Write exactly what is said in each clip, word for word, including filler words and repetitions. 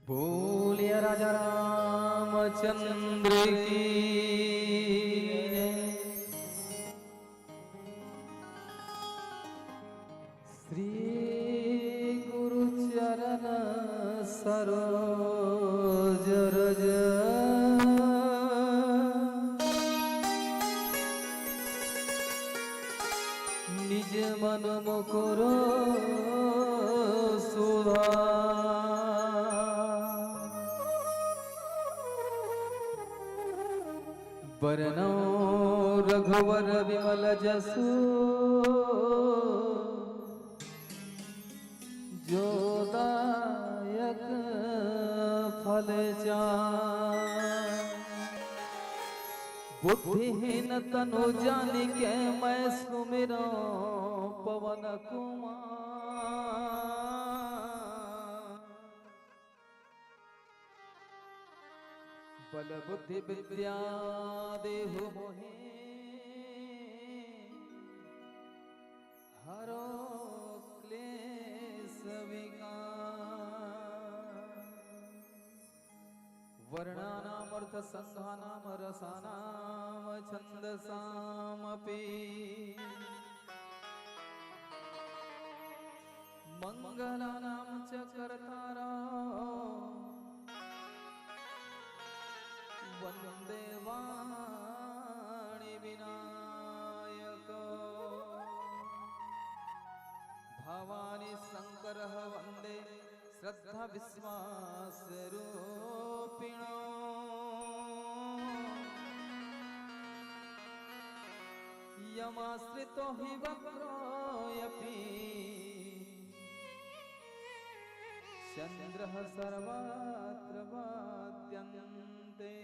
बोलिए राजा रामचंद्र की। श्री गुरु चरण सरोज रज, निज मन मुकुर सुधा। बरनौ रघुवर विमल जसु, जो दायक फल चारि। बुद्धिहीन तनु जानिके, मैं सुमिरौं पवन कुमार। बल बुद्धि विद्या देहु मोहे, हरौ क्लेश विकार। वर्णानामर्थसंघानां रसानां छन्दसामपि। मङ्गलानां च कर्तारौ वन्दे वाणी विनायकौ। भवानी शङ्करौ वन्दे श्रद्धा विश्वास रूपिणौ। यमाश्रितो हि वक्रोऽपि चन्द्रः सर्वत्र पद्यन्ते।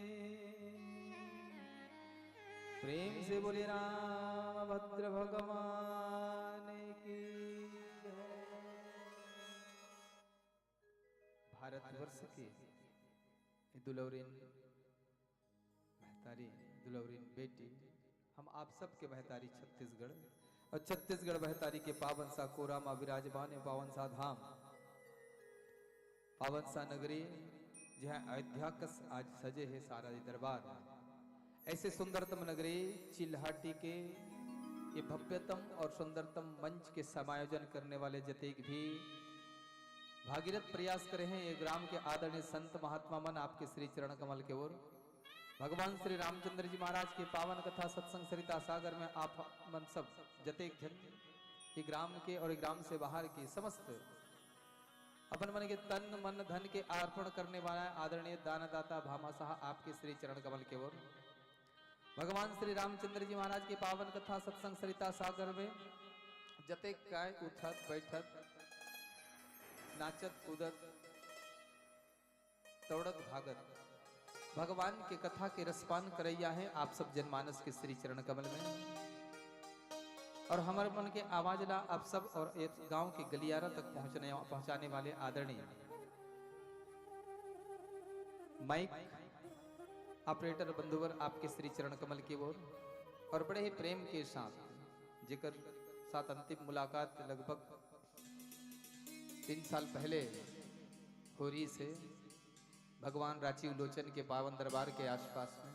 प्रेम से बोले रामभद्र भगवान की जय। भारतवर्ष के दुलौरिन महतारी, दुलौरिन बेटी, हम आप सबके महतारी छत्तीसगढ़, और छत्तीसगढ़ महतारी के पावन सा कोरा मा विराजमान है पावन सा धाम, पावन सा नगरी, जहाँ अयोध्या कस आज सजे है सारा ये दरबार। ऐसे सुंदरतम नगरी चिल्हाटी के ये भव्यतम और सुंदरतम मंच के समायोजन करने वाले जतेक भी भागीरथ प्रयास करे हैं ये ग्राम के आदरणीय संत महात्मा मन, आपके श्री चरण कमल के ओर भगवान श्री रामचंद्र जी महाराज के पावन कथा सत्संग सरिता सागर में आप मन सब जतेक झन ये ग्राम के और ये ग्राम से बाहर के समस्त अपन मन के तन मन धन के अर्पण करने वाला है आदरणीय दानदाता भामा साहब, आपके श्री चरण कमल के ओर भगवान श्री रामचंद्र जी महाराज के पावन कथा सत्संग सरिता सागर में जतेक काय उठत बैठत, नाचत कूदत, दौड़त भागत भगवान के कथा के रसपान करैया है आप सब जनमानस के श्री चरण कमल में। और हमर मन के आवाज ला आप सब और ये गांव के गलियारा तक पहुंचने, पहुंचाने वाले आदरणीय माइक ऑपरेटर बंधुवर, आपके श्री चरण कमल की ओर और बड़े ही प्रेम के साथ, जेकर साथ अंतिम मुलाकात लगभग तीन साल पहले हो रही से भगवान राजीव लोचन के पावन दरबार के आसपास में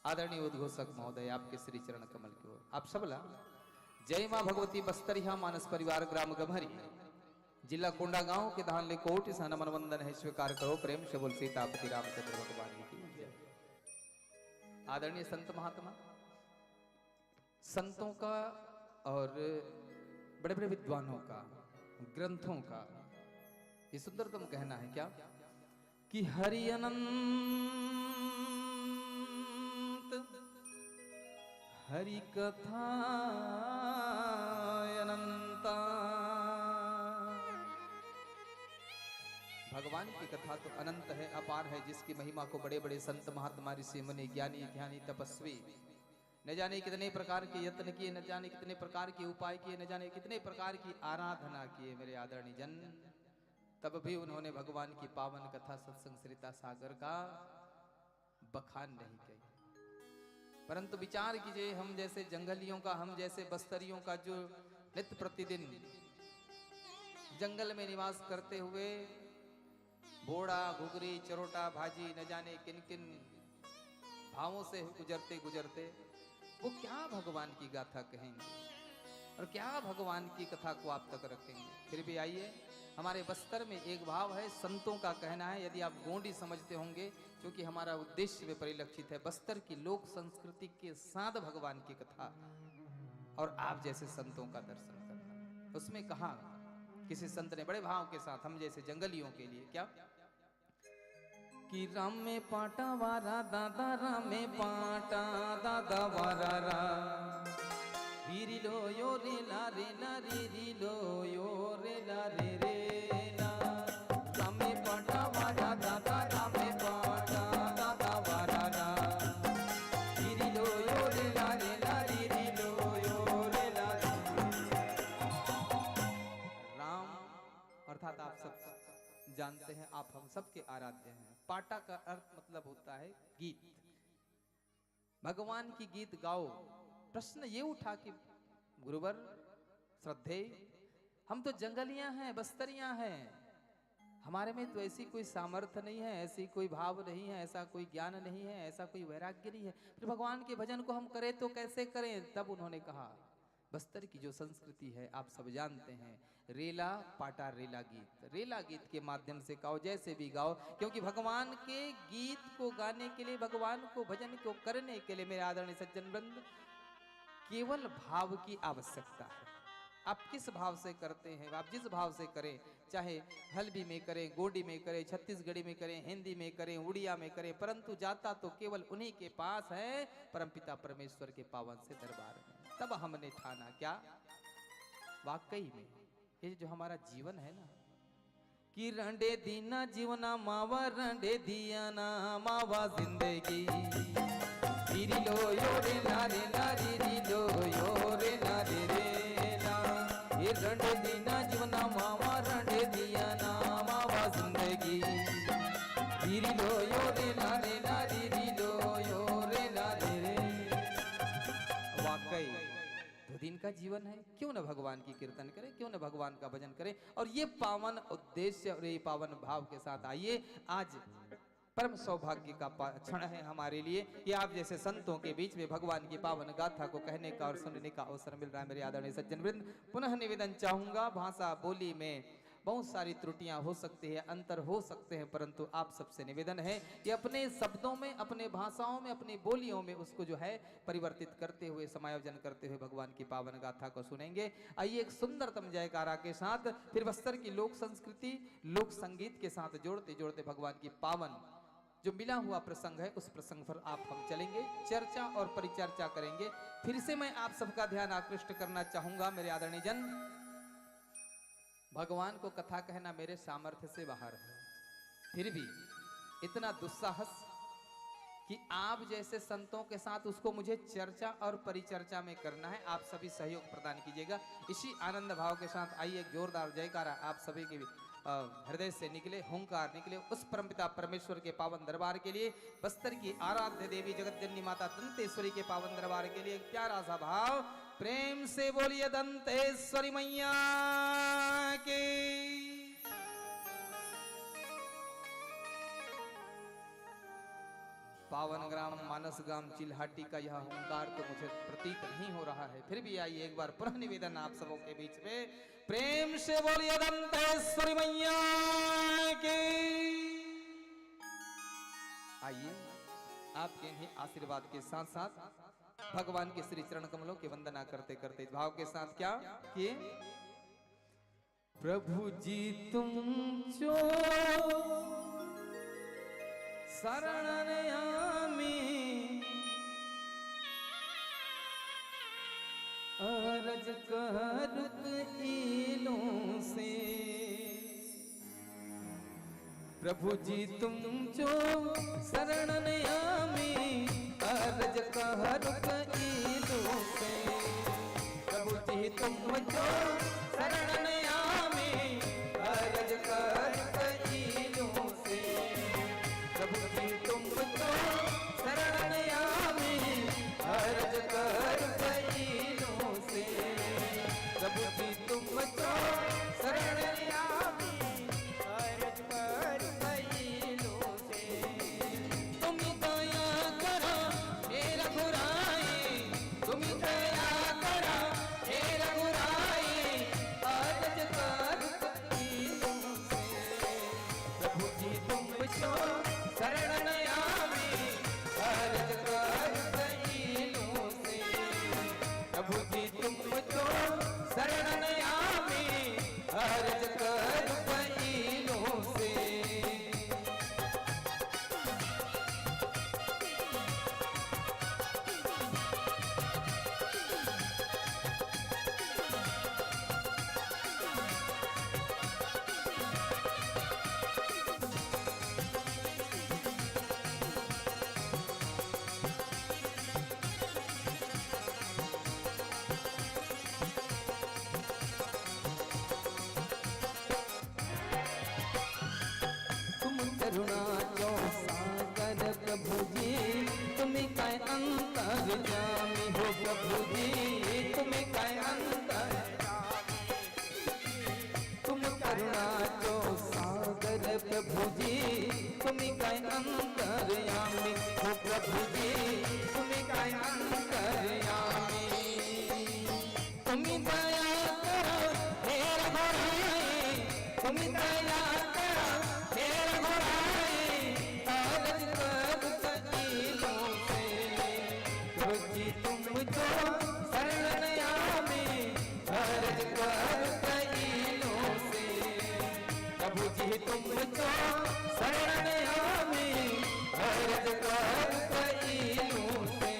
आदरणीय उद्घोषक महोदय, आपके श्री चरण कमल की ओर आप सबला जय माँ भगवती बस्तरिया मानस परिवार ग्राम गम्हरी जिला कोंडागांव के धान ले कोटि सा नमन वंदन है, स्वीकार करो प्रेम से बोल सीतापति रामचंद्र भगवान की जय। आदरणीय संत महात्मा, संतों का और बड़े बड़े विद्वानों का, ग्रंथों का ये सुंदरतम कहना है क्या कि हरि अनंत, हरि कथा अनंता। भगवान की कथा तो अनंत है, अपार है, जिसकी महिमा को बड़े बड़े संत महात्मा, ऋषि मुनि, ज्ञानी ध्यानी तपस्वी न जाने कितने प्रकार के यत्न किए, न जाने कितने प्रकार के उपाय किए, न जाने कितने प्रकार की आराधना किए, मेरे आदरणीय जन, तब भी उन्होंने भगवान की पावन कथा सत्संग सरिता सागर का बखान नहीं किया। परंतु विचार कीजिए, हम जैसे जंगलियों का, हम जैसे बस्तरियों का जो नित्य प्रतिदिन जंगल में निवास करते हुए बोड़ा, घुघरी, चरोटा, भाजी, न जाने किन किन भावों से गुजरते गुजरते वो क्या भगवान की गाथा कहेंगे और क्या भगवान की कथा को आप तक रखेंगे। फिर भी आइए, हमारे बस्तर में एक भाव है, संतों का कहना है, यदि आप गोंडी समझते होंगे, क्योंकि हमारा उद्देश्य में परिलक्षित है बस्तर की लोक संस्कृति के साथ भगवान की कथा और आप जैसे संतों का दर्शन करना। उसमें कहा किसी संत ने बड़े भाव के साथ हम जैसे जंगलियों के लिए क्या कि राम में पाटा वारा दादा, राम में पाटा दादा वारा रा। गिरी लो यो रे ला रे ला रे री लो यो रे ला रे रे ला। राम में पाटा वारा दादा, राम में पाटा दादा वारा रा। गिरी लो यो रे ला रे ला रे री लो यो रे ला रे। राम अर्थात आप सब जानते हैं, आप हम सबके आराध्य हैं। पाटा का अर्थ मतलब होता है गीत। भगवान की गीत गाओ। प्रश्न ये उठा कि गुरुवर, श्रद्धे, हम तो जंगलियां हैं, बस्तरियां हैं, हमारे में तो ऐसी कोई सामर्थ्य नहीं है, ऐसी कोई भाव नहीं है, ऐसा कोई ज्ञान नहीं है, ऐसा कोई वैराग्य नहीं है, फिर भगवान के भजन को हम करें तो कैसे करें? तब उन्होंने कहा, बस्तर की जो संस्कृति है आप सब जानते हैं, रेला पाटा रेला गीत, रेला गीत के माध्यम से गाओ, जैसे भी गाओ, क्योंकि भगवान के गीत को गाने के लिए, भगवान को भजन को करने के लिए, मेरे आदरणीय सज्जन वृंद, केवल भाव की आवश्यकता है। आप किस भाव से करते हैं, आप जिस भाव से करें, चाहे हल्बी में करें, गोंडी में करें, छत्तीसगढ़ी में करें, हिंदी में करें, उड़िया में करें, परंतु जाता तो केवल उन्हीं के पास है, परमपिता परमेश्वर के पावन से दरबार में। तब हमने ठाना क्या, वाकई में ये जो हमारा जीवन है ना, कि रंडे दीना जीवना मावा, रंडे दिया ना मावा जिंदगी। री लो यो रे ला रे ला री री लो यो रे ला रे रे ला। ये रंडे दीना जीवना मावा, रंडे दिया ना मावा जिंदगी। री लो यो रे ला रे ला री री लो यो रे ला रे रे। वाकई दो दिन का जीवन है, क्यों न भगवान की कीर्तन करें, क्यों न भगवान का भजन करें। और ये पावन उद्देश्य और ये पावन भाव के साथ आइए, आज परम सौभाग्य का पा-, क्षण है हमारे लिए कि आप जैसे संतों के बीच में भगवान की पावन गाथा को कहने का और सुनने का अवसर मिल रहा है। मेरे आदरणीय सज्जन वृंद, पुनः निवेदन चाहूंगा, भाषा बोली में बहुत सारी त्रुटियां हो सकती है, अंतर हो सकते हैं, परंतु आप सबसे निवेदन है कि अपने शब्दों में, अपने भाषाओं में, अपनी बोलियों में उसको जो है परिवर्तित करते हुए, समायोजन करते हुए भगवान की पावन गाथा को सुनेंगे। आइए, एक सुंदरतम जयकारा के साथ फिर बस्तर की लोक संस्कृति, लोक संगीत के साथ जोड़ते जोड़ते भगवान की पावन जो मिला हुआ प्रसंग है, उस प्रसंग पर आप हम चलेंगे, चर्चा और परिचर्चा करेंगे। फिर से मैं आप सबका ध्यान आकृष्ट करना चाहूंगा, मेरे आदरणीय जन, भगवान को कथा कहना मेरे सामर्थ्य से बाहर है, फिर भी इतना दुस्साहस कि आप जैसे संतों के साथ उसको मुझे चर्चा और परिचर्चा में करना है। आप सभी सहयोग प्रदान कीजिएगा। इसी आनंद भाव के साथ आइए, एक जोरदार जयकारा आप सभी के, अ, हृदय से निकले, हुंकार निकले उस परमपिता परमेश्वर के पावन दरबार के लिए, बस्तर की आराध्य देवी जगत जननी माता दंतेश्वरी के पावन दरबार के लिए एक प्यारा सा भाव। प्रेम से बोलिए दंतेश्वरी मैया की। पावन ग्राम मानस ग्राम चिल्हाटी का यह हुंकार तो मुझे प्रतीत नहीं हो रहा है, फिर भी आइए, एक बार पुनः निवेदन आप सबों के बीच में, प्रेम से बोलिए दंतेश्वरी मैया की। आइए, आपके ही आशीर्वाद के साथ साथ भगवान के श्री चरण कमलों की वंदना करते करते इस भाव के साथ क्या कि प्रभु जी तुम जो शरण आमी, अरज करुक ईलों से। प्रभु जी तुम जो शरण आमी, अरज करुक ईलों से। प्रभु जी तुम जो शरण आमी, अरज करुक ईलों से। प्रभु जी तुम जो शरण आमी, अरज करुक ईलों से। प्रभु जी तुम जो शरण आमी, अरज करुक ईलों से। तुम दया करो हे रघुराई, तुम दया करो हे रघुराई, अरज करुक ईलों से। प्रभु जी तुम जो शरण आमी, अरज करुक ईलों से। प्रभु जी तुम जो शरण आमी, अरज करुक ईलों से। तुम करुणा जो सागर प्रभु जी, तुम काय अंतर्यामी हो प्रभु जी, तुम काय अंतर्यामी। तुम करुणा जो सागर प्रभु जी, तुम काय अंतर्यामी हो प्रभु जी, तुम काय अंतर्यामी। तुम दया करो हे रघुराई, तुम दया करो हे रघुराई, अरज करुक ईलों से। प्रभु जी तुम जो शरण आमी, अरज करुक ईलों से। प्रभु जी तुम जो शरण आमी, अरज करुक ईलों से।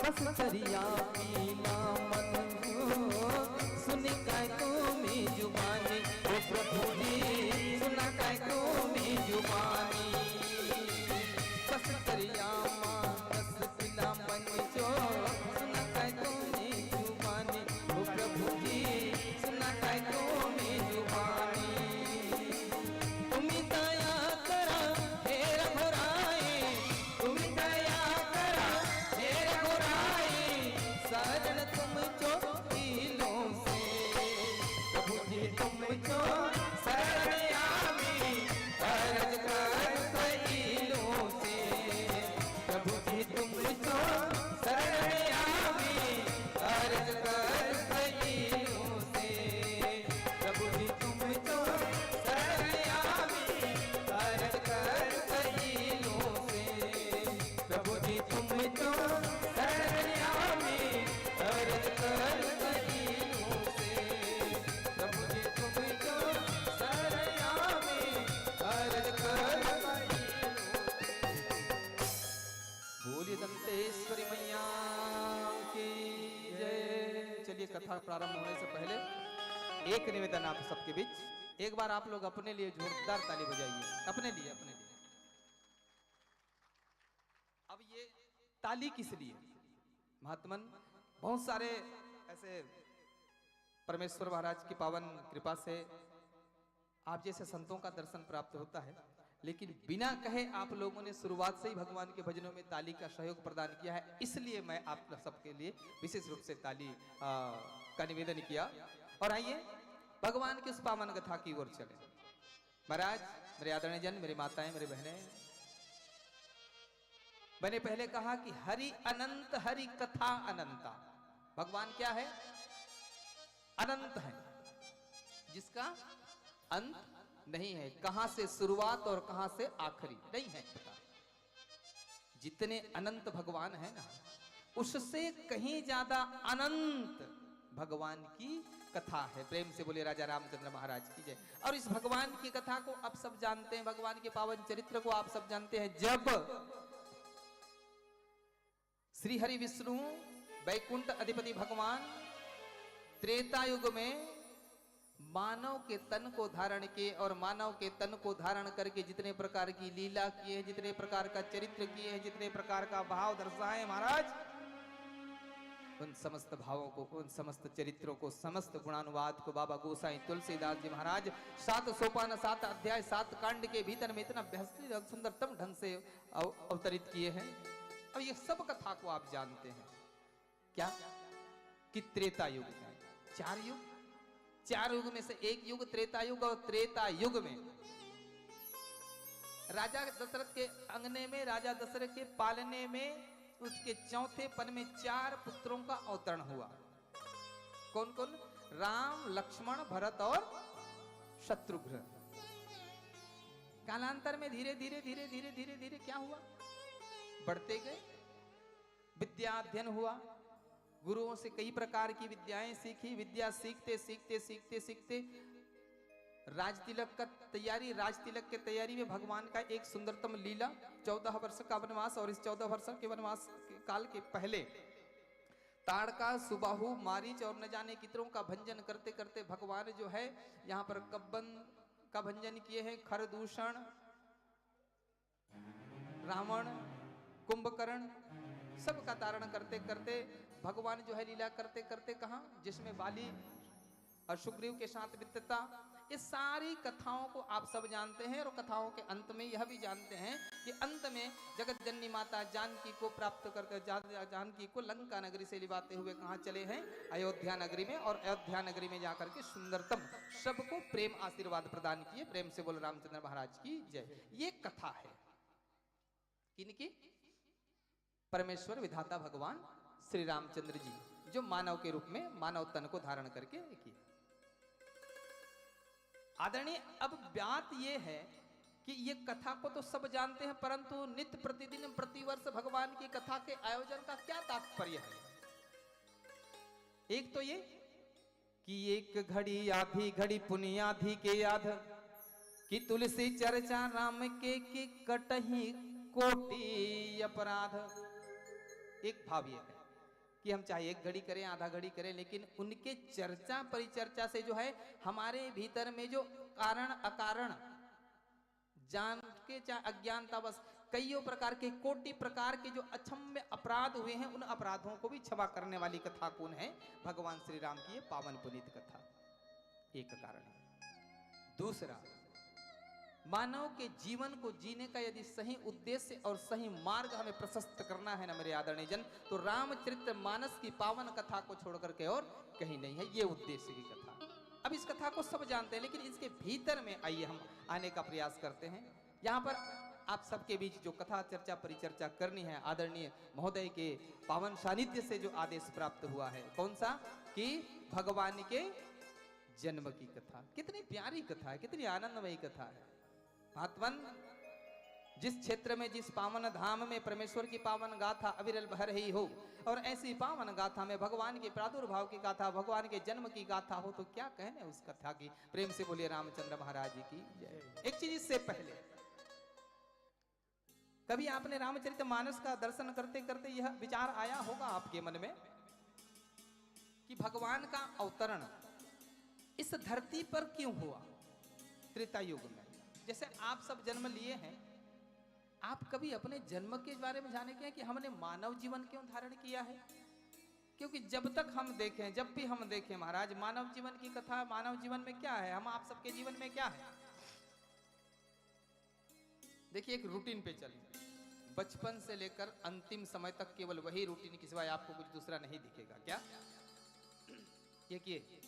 बस दरिया पीला मन हो, सुन काय तुम्ही जुबानी, ओ प्रभु जी, सुना काय तुम्ही जुबानी। बस दरिया मानस पीला मन जो, सुना काय तुम्ही जुबानी, ओ प्रभु जी, सुना काय तुम्ही जुबानी। तुम्ही दया करा हे रघुराई, तुम्ही दया करा हे रघुराई, शरण तुम जो ईलों से। प्रभु जी तुम जो शरण आमी, अरज करुक ईलों से। प्रभु जी तुम जो शरण आमी, अरज करुक ईलों से। प्रभु जी तुम जो शरण आमी, अरज करुक ईलों से। प्रभु जी तुम जो शरण आमी, अरज करुक ईलों से। प्रभु जी तुम जो शरण आमी, अरज करुक ईलों से। बोलिए दंतेश्वरी मैया की जय। चलिए, कथा प्रारंभ होने से पहले एक निवेदन आप सबके बीच, एक बार आप लोग अपने लिए जोरदार ताली बजाइए, अपने लिए, अपने लिए। अब ये ताली किस लिए? महात्मन, बहुत सारे ऐसे परमेश्वर महाराज की पावन कृपा से आप जैसे संतों का दर्शन प्राप्त होता है। लेकिन बिना कहे आप लोगों ने शुरुआत से ही भगवान के भजनों में ताली का सहयोग प्रदान किया है, इसलिए मैं आप सबके लिए विशेष रूप से ताली, आ, का निवेदन किया। और आइए, भगवान की उस पावन कथा की ओर चले। महाराज, मेरे आदरणीय जन, मेरी माताएं, मेरी बहनें, मैंने पहले कहा कि हरि अनंत, हरि कथा अनंता। भगवान क्या है? अनंत है, जिसका अंत नहीं है। कहां से शुरुआत और कहां से आखिरी, नहीं है पता। जितने अनंत भगवान है ना, उससे कहीं ज्यादा अनंत भगवान की कथा है। प्रेम से बोलिए राजा रामचंद्र महाराज की जय। और इस भगवान की कथा को आप सब जानते हैं, भगवान के पावन चरित्र को आप सब जानते हैं। जब श्री हरि विष्णु, बैकुंठ अधिपति भगवान, त्रेता युग में मानव के तन को धारण किए और मानव के तन को धारण करके जितने प्रकार की लीला किए हैं, जितने प्रकार का चरित्र किए हैं, जितने प्रकार का भाव दर्शाए महाराज, उन समस्त भावों को, उन समस्त चरित्रों को, समस्त गुणानुवाद को बाबा गोसाई तुलसीदास जी महाराज सात सोपान, सात अध्याय, सात कांड के भीतर में इतना बेहतरीन और सुंदरतम ढंग से अव-, अवतरित किए हैं। अब ये सब कथा को आप जानते हैं क्या, कि त्रेता युग में चार युग, चार युग में से एक युग त्रेता युग, और त्रेता युग में राजा दशरथ के अंगने में, राजा दशरथ के पालने में, उसके चौथेपन में चार पुत्रों का अवतरण हुआ। कौन कौन? राम, लक्ष्मण, भरत और शत्रुघ्न। कालांतर में धीरे धीरे धीरे धीरे धीरे धीरे क्या हुआ? बढ़ते गए, विद्या अध्ययन हुआ, गुरुओं से कई प्रकार की विद्याएं सीखी। विद्या सीखते सीखते सीखते सीखते राजतिलक का तैयारी, राजतिलक के तैयारी में भगवान का एक सुंदरतम लीला, चौदह वर्ष का वनवास, और इस चौदह वर्ष के वनवास के काल के पहले ताड़का, सुबाहु, मारीच और न जाने कितनों का भंजन करते करते भगवान जो है यहाँ पर कब्बन का भंजन किए हैं, खरदूषण, रावण, कुंभकर्ण, सबका तारण करते करते भगवान जो है लीला करते करते कहाँ, जिसमें बाली और सुग्रीव के साथ मित्रता, ये सारी कथाओं को आप सब जानते हैं। और कथाओं के अंत में यह भी जानते हैं कि अंत में जगत जननी माता जानकी को प्राप्त करके जा-, जानकी को लंका नगरी से लिवाते हुए कहाँ चले हैं? अयोध्या नगरी में। और अयोध्या नगरी में जाकर के सुंदरतम सबको प्रेम आशीर्वाद प्रदान किए। प्रेम से बोल रामचंद्र महाराज की जय। ये कथा है किनकी? परमेश्वर विधाता भगवान श्री रामचंद्र जी, जो मानव के रूप में मानव तन को धारण करके किए। आदरणीय, अब बात ये है कि ये कथा को तो सब जानते हैं, परंतु नित्य प्रतिदिन प्रतिवर्ष भगवान की कथा के आयोजन का क्या तात्पर्य है? एक तो ये कि एक घड़ी आधी घड़ी पुनि आधी के आध, कि तुलसी चर्चा राम के, कि कटही कोटि अपराध। एक भाव ये है कि हम चाहे एक घड़ी करें, आधा घड़ी करें, लेकिन उनके चर्चा परिचर्चा से जो है हमारे भीतर में जो कारण अकारण जान के चाहे अज्ञानतावश कईयों प्रकार के, कोटि प्रकार के जो अक्षम्य अपराध हुए हैं, उन अपराधों को भी क्षमा करने वाली कथा कौन है? भगवान श्री राम की ये पावन पुनीत कथा एक कारण है। दूसरा, मानव के जीवन को जीने का यदि सही उद्देश्य और सही मार्ग हमें प्रशस्त करना है ना मेरे आदरणीय जन, तो रामचरित मानस की पावन कथा को छोड़ करके और कहीं नहीं है ये उद्देश्य की कथा। अब इस कथा को सब जानते हैं, लेकिन इसके भीतर में आइए हम आने का प्रयास करते हैं। यहाँ पर आप सबके बीच जो कथा चर्चा परिचर्चा करनी है, आदरणीय महोदय के पावन सानिध्य से जो आदेश प्राप्त हुआ है, कौन सा? कि भगवान के जन्म की कथा। कितनी प्यारी कथा है, कितनी आनंदमयी कथा है। महात्मन, जिस क्षेत्र में, जिस पावन धाम में परमेश्वर की पावन गाथा अविरल बह रही हो और ऐसी पावन गाथा में भगवान के प्रादुर्भाव की गाथा, भगवान के जन्म की गाथा हो, तो क्या कहने उस कथा की। प्रेम से बोलिए रामचंद्र महाराज जी की जय। एक चीज इससे पहले, कभी आपने रामचरित मानस का दर्शन करते करते यह विचार आया होगा आपके मन में कि भगवान का अवतरण इस धरती पर क्यों हुआ? त्रेता युग में जैसे आप सब जन्म लिए हैं, आप कभी अपने जन्म के बारे में जाने क्या कि हमने मानव जीवन क्यों धारण किया है? क्योंकि जब तक हम देखें, जब भी हम देखें महाराज, मानव जीवन की कथा, मानव जीवन में क्या है, हम आप सबके जीवन में क्या है? देखिए, एक रूटीन पे चलें। बचपन से लेकर अंतिम समय तक केवल वही रूटीन के सिवाय आपको कुछ दूसरा नहीं दिखेगा। क्या? ये किए,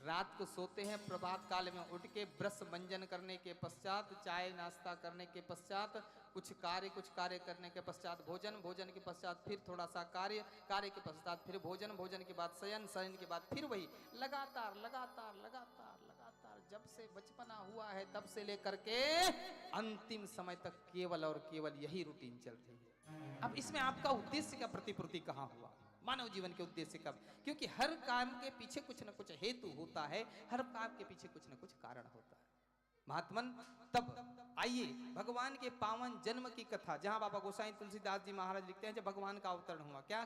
रात को सोते हैं, प्रभात काल में उठ के ब्रश मंजन करने के पश्चात, चाय नाश्ता करने के पश्चात, कुछ कार्य, कुछ कार्य करने के पश्चात भोजन, भोजन के पश्चात फिर थोड़ा सा कार्य, कार्य के पश्चात फिर भोजन, भोजन के बाद शयन, शयन के बाद फिर वही, लगातार, लगातार, लगातार, लगातार, जब से बचपना हुआ है तब से लेकर के अंतिम समय तक केवल और केवल यही रूटीन चल रही है। अब इसमें आपका उद्देश्य का प्रतिपूर्ति कहाँ हुआ, मानव जीवन के उद्देश्य का? क्योंकि हर काम के पीछे कुछ न कुछ हेतु होता है, हर काम के पीछे कुछ न कुछ कारण होता है। महात्मन, तब आइए भगवान के पावन जन्म की कथा, जहां बाबा गोसाई तुलसीदास जी महाराज लिखते हैं, जब भगवान का अवतरण हुआ, क्या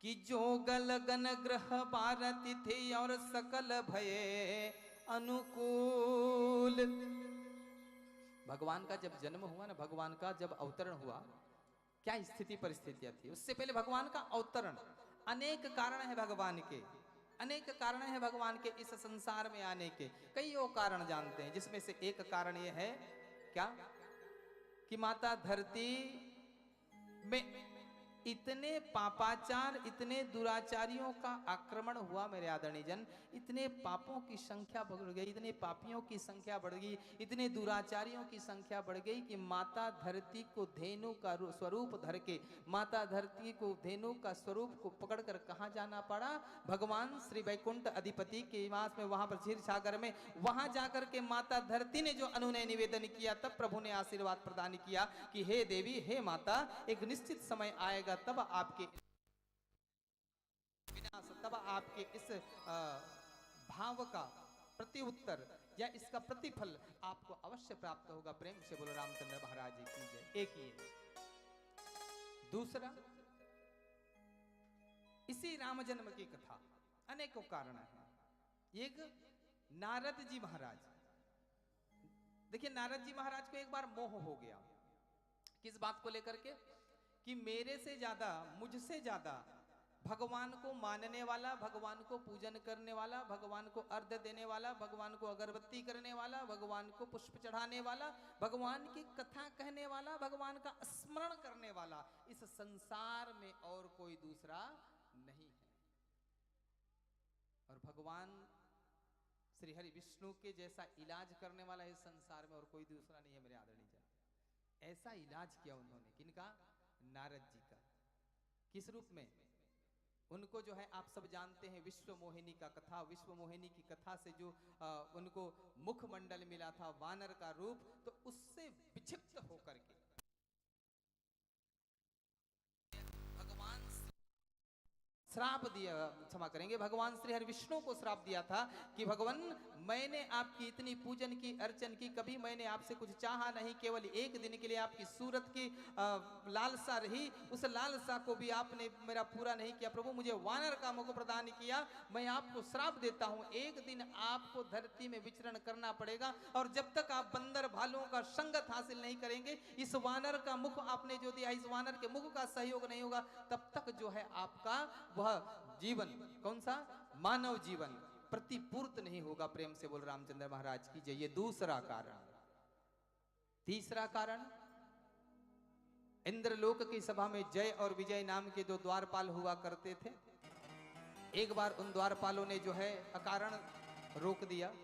कि जोग लगन गृह बारति थे और सकल भये अनुकूल। भगवान का जब जन्म हुआ ना, भगवान का जब अवतरण हुआ, क्या स्थिति परिस्थितियां थी? उससे पहले भगवान का अवतरण, अनेक कारण है भगवान के, अनेक कारण है भगवान के इस संसार में आने के। कई वो कारण जानते हैं, जिसमें से एक कारण ये है क्या कि माता धरती में इतने पापाचार, इतने दुराचारियों का आक्रमण हुआ मेरे आदरणीय जन, इतने पापों की संख्या बढ़ गई, इतने पापियों की संख्या बढ़ गई, इतने दुराचारियों की संख्या बढ़ गई कि माता धरती को धेनु का रू-, स्वरूप धर के, माता धरती को धेनु का स्वरूप को पकड़कर कहाँ जाना पड़ा? भगवान श्री वैकुंठ अधिपति के निवास में, वहां पर क्षीर सागर में, वहां जाकर के माता धरती ने जो अनुनय निवेदन किया, तब प्रभु ने आशीर्वाद प्रदान किया कि हे देवी, हे माता, एक निश्चित समय आएगा, तब आपके विनाश, तब आपके इस, अ, भाव का प्रत्युत्तर या इसका प्रतिफल आपको अवश्य प्राप्त होगा। प्रेम से बोलो रामचंद्र महाराज जी की जय। एक ये। दूसरा, इसी राम जन्म की कथा, अनेकों कारण हैं। एक, नारद जी महाराज, देखिए, नारद जी महाराज को एक बार मोह हो गया। किस बात को लेकर के? कि मेरे से ज्यादा, मुझसे ज्यादा भगवान को मानने वाला, भगवान को पूजन करने वाला, भगवान को अर्घ देने वाला, भगवान को अगरबत्ती करने वाला, भगवान को पुष्प चढ़ाने वाला, भगवान की कथा कहने वाला, भगवान का स्मरण करने वाला इस संसार में और कोई दूसरा नहीं है। और भगवान श्री हरि विष्णु के जैसा इलाज करने वाला इस संसार में और कोई दूसरा नहीं है मेरे आदरणीय जन। ऐसा इलाज किया उन्होंने, किनका? नारद जी का। किस रूप में? उनको जो है, आप सब जानते हैं विश्व मोहिनी का कथा। विश्व मोहिनी की कथा से जो, अ, उनको मुखमंडल मिला था, वानर का रूप, तो उससे विक्षिप्त होकर के भगवान श्राप दिया, क्षमा करेंगे, भगवान श्री हरि विष्णु को श्राप दिया था कि भगवान, मैंने आपकी इतनी पूजन की, अर्चन की, कभी मैंने आपसे कुछ चाहा नहीं, केवल एक दिन के लिए आपकी सूरत की, अ, लालसा रही, उस लालसा को भी आपने मेरा पूरा नहीं किया। प्रभु, मुझे वानर का मुख प्रदान किया, मैं आपको श्राप देता हूँ, एक दिन आपको धरती में विचरण करना पड़ेगा, और जब तक आप बंदर भालुओं का संगत हासिल नहीं करेंगे, इस वानर का मुख आपने जो दिया, इस वानर के मुख का सहयोग नहीं होगा, तब तक जो है आपका वह जीवन, कौन सा? मानव जीवन प्रतिपूर्त नहीं होगा। प्रेम से बोल रामचंद्र महाराज की जय। ये दूसरा कारण। तीसरा कारण, इंद्रलोक की सभा में जय और विजय नाम के जो द्वारपाल हुआ करते थे, एक बार उन द्वारपालों ने जो है अकारण रोक दिया।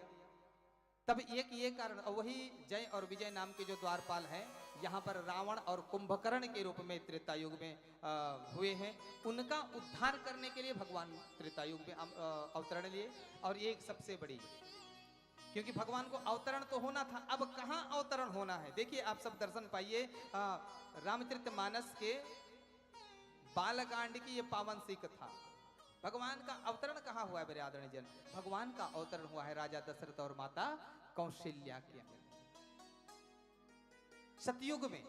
तब एक ये कारण, और वही जय और विजय नाम के जो द्वारपाल हैं, यहाँ पर रावण और कुंभकर्ण के रूप में त्रेता युग में, अ, हुए हैं, उनका उद्धार करने के लिए भगवान त्रेता युग में अम-, अ, अवतरण लिए। और ये एक सबसे बड़ी, क्योंकि भगवान को अवतरण तो होना था, अब कहाँ अवतरण होना है? देखिए, आप सब दर्शन पाइए, अ, रामचरित मानस के बालकांड की ये पावन सी कथा। भगवान का अवतरण कहाँ हुआ है मेरे आदरणीय जन? भगवान का अवतरण हुआ है राजा दशरथ और माता कौशल्या के अंगन। सतयुग में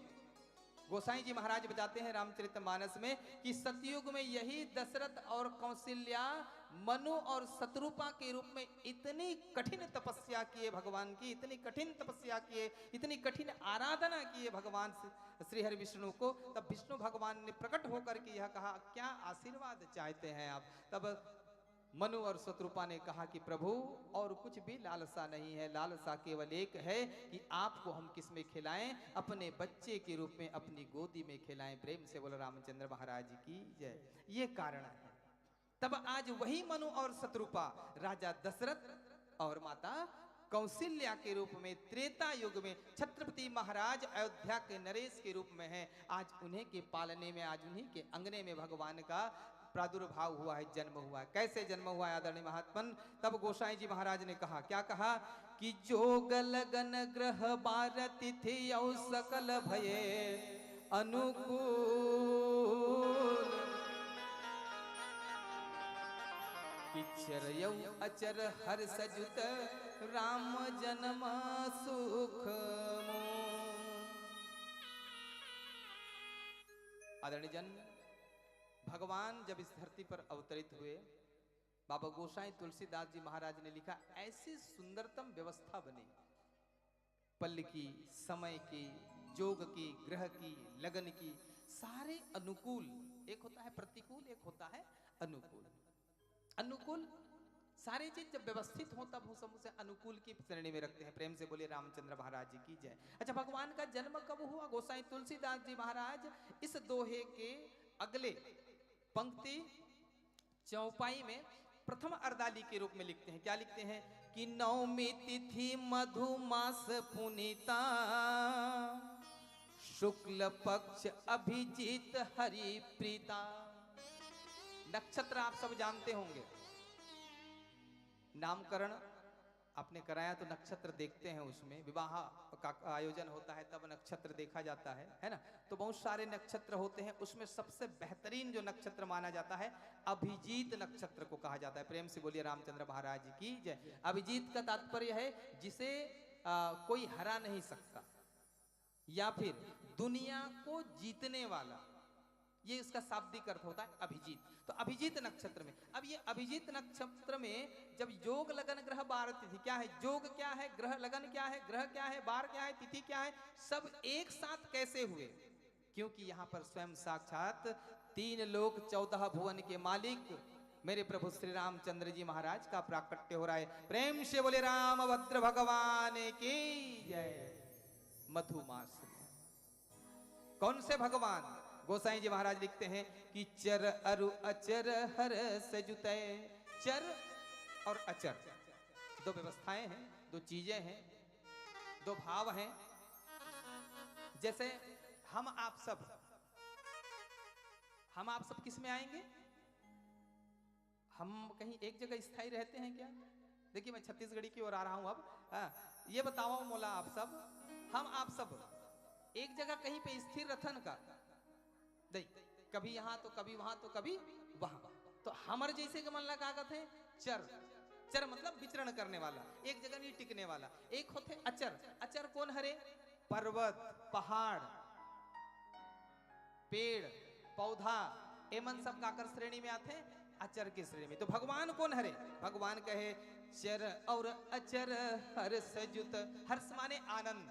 गोसाई जी महाराज बताते हैं रामचरित मानस में कि सतयुग में यही दशरथ और कौशल्या मनु और शतरूपा के रूप में इतनी कठिन तपस्या किए भगवान की, इतनी कठिन तपस्या किए, इतनी कठिन आराधना किए भगवान श्री हरि विष्णु को। तब विष्णु भगवान ने प्रकट होकर के यह कहा, क्या आशीर्वाद चाहते हैं आप? तब मनु और शतरूपा ने कहा कि प्रभु, और कुछ भी लालसा नहीं है, लालसा केवल एक है कि आपको हम किस में खिलाएं, अपने बच्चे के रूप में अपनी गोदी में खिलाएं। प्रेम से बोलो रामचंद्र महाराज की जय। ये कारण है। तब आज वही मनु और शतरूपा राजा दशरथ और माता कौशल्या के रूप में, त्रेता युग में छत्रपति महाराज अयोध्या के नरेश के रूप में हैं। आज उन्हीं के पालने में, आज उन्हीं के अंगने में भगवान का प्रादुर्भाव हुआ है, जन्म हुआ है। कैसे जन्म हुआ है आदरणीय महात्मन? तब गोसाई जी महाराज ने कहा, क्या कहा कि जोग लगन ग्रह बार तिथि और सकल भये अनुकूल। कि चर यौ अचर हर सजुत राम जन्म सुख मूल। आदरणीय जन, भगवान जब इस धरती पर अवतरित हुए, बाबा गोसाई तुलसीदास जी महाराज ने लिखा, ऐसी सुंदरतम व्यवस्था बनी, पल की, समय की, जोग की, ग्रह की, लगन की, सारे अनुकूल। एक होता है प्रतिकूल, एक होता है अनुकूल। अनुकूल, सारी चीज जब व्यवस्थित हो तब हम उसे अनुकूल की श्रेणी में रखते हैं। प्रेम से बोलिए रामचंद्र महाराज जी की जय। अच्छा, भगवान का जन्म कब हुआ? गोसाई तुलसीदास जी महाराज इस दोहे के अगले पंक्ति चौपाई में प्रथम अर्दाली के रूप में लिखते हैं। क्या लिखते हैं कि नवमी तिथि मधुमास पुनीता, शुक्ल पक्ष अभिजीत हरि प्रीता। नक्षत्र आप सब जानते होंगे, नामकरण आपने कराया तो नक्षत्र देखते हैं, उसमें विवाह का आयोजन होता है तब नक्षत्र देखा जाता है, है ना? तो बहुत सारे नक्षत्र होते हैं, उसमें सबसे बेहतरीन जो नक्षत्र माना जाता है, अभिजीत नक्षत्र को कहा जाता है। प्रेम से बोलिए रामचंद्र महाराज की जय। अभिजीत का तात्पर्य है जिसे आ, कोई हरा नहीं सकता, या फिर दुनिया को जीतने वाला, ये इसका शाब्दिक अर्थ होता है अभिजीत। तो अभिजीत नक्षत्र में, अब ये अभिजीत नक्षत्र में जब जोग लगन ग्रह बार तिथि, क्या है जोग, क्या है ग्रह, लगन क्या है, ग्रह क्या है, बार क्या है, तिथि क्या है, सब एक साथ कैसे हुए? क्योंकि यहाँ पर स्वयं साक्षात तीन लोक चौदह भुवन के मालिक मेरे प्रभु श्री रामचंद्र जी महाराज का प्राकट्य हो रहा है। प्रेम से बोले रामभद्र भगवान की जय। मधुमास में कौन से भगवान? गोसाई जी महाराज लिखते हैं कि चर अरु अचर हर सजुतय। चर और अचर दो व्यवस्थाएं हैं, दो चीजें हैं, दो भाव हैं। जैसे हम आप सब, हम आप सब किस में आएंगे? हम कहीं एक जगह स्थायी रहते हैं क्या? देखिए, मैं छत्तीसगढ़ी की ओर आ रहा हूं अब। हाँ, ये बताओ मोला आप सब, हम आप सब एक जगह कहीं पे स्थिर रथन का? नहीं, कभी यहां तो कभी वहां तो कभी वहां। तो हमर जैसे के मन ला का कहते हैं? चर। चर मतलब विचरण करने वाला, एक जगह नहीं टिकने वाला। एक होते अचर। अचर कौन हरे? पर्वत, पहाड़, पेड़, पौधा, एमन सब काकर श्रेणी में आथे? अचर के श्रेणी में। तो भगवान कौन हरे? भगवान कहे, चर और अचर हर्ष जुत। हर्ष माने आनंद,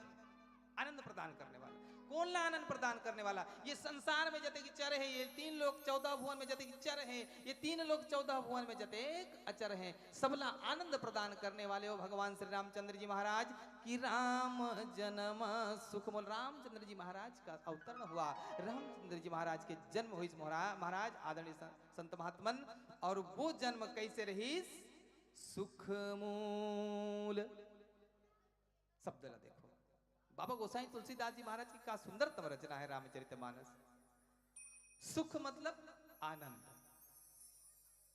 आनंद प्रदान करने वाला। कौन ला आनंद प्रदान करने वाला? ये संसार में जतेक चर है, ये तीन लोक चौदह भुवन में जतेक चर है, ये तीन लोक चौदह भुवन में जतेक अचर है, सबला आनंद प्रदान करने वाले हो भगवान श्री रामचंद्र जी महाराज। कि राम जन्म सुख मूल, रामचंद्र जी महाराज का अवतरण हुआ, रामचंद्र जी महाराज के जन्म हुई महाराज आदरणीय संत महात्मन। और वो जन्म कैसे रही? सुख मूल। शब्द ला देखो, बाबा गोसाई तुलसीदास जी महाराज की का सुंदरतम रचना है रामचरितमानस। सुख मतलब आनंद,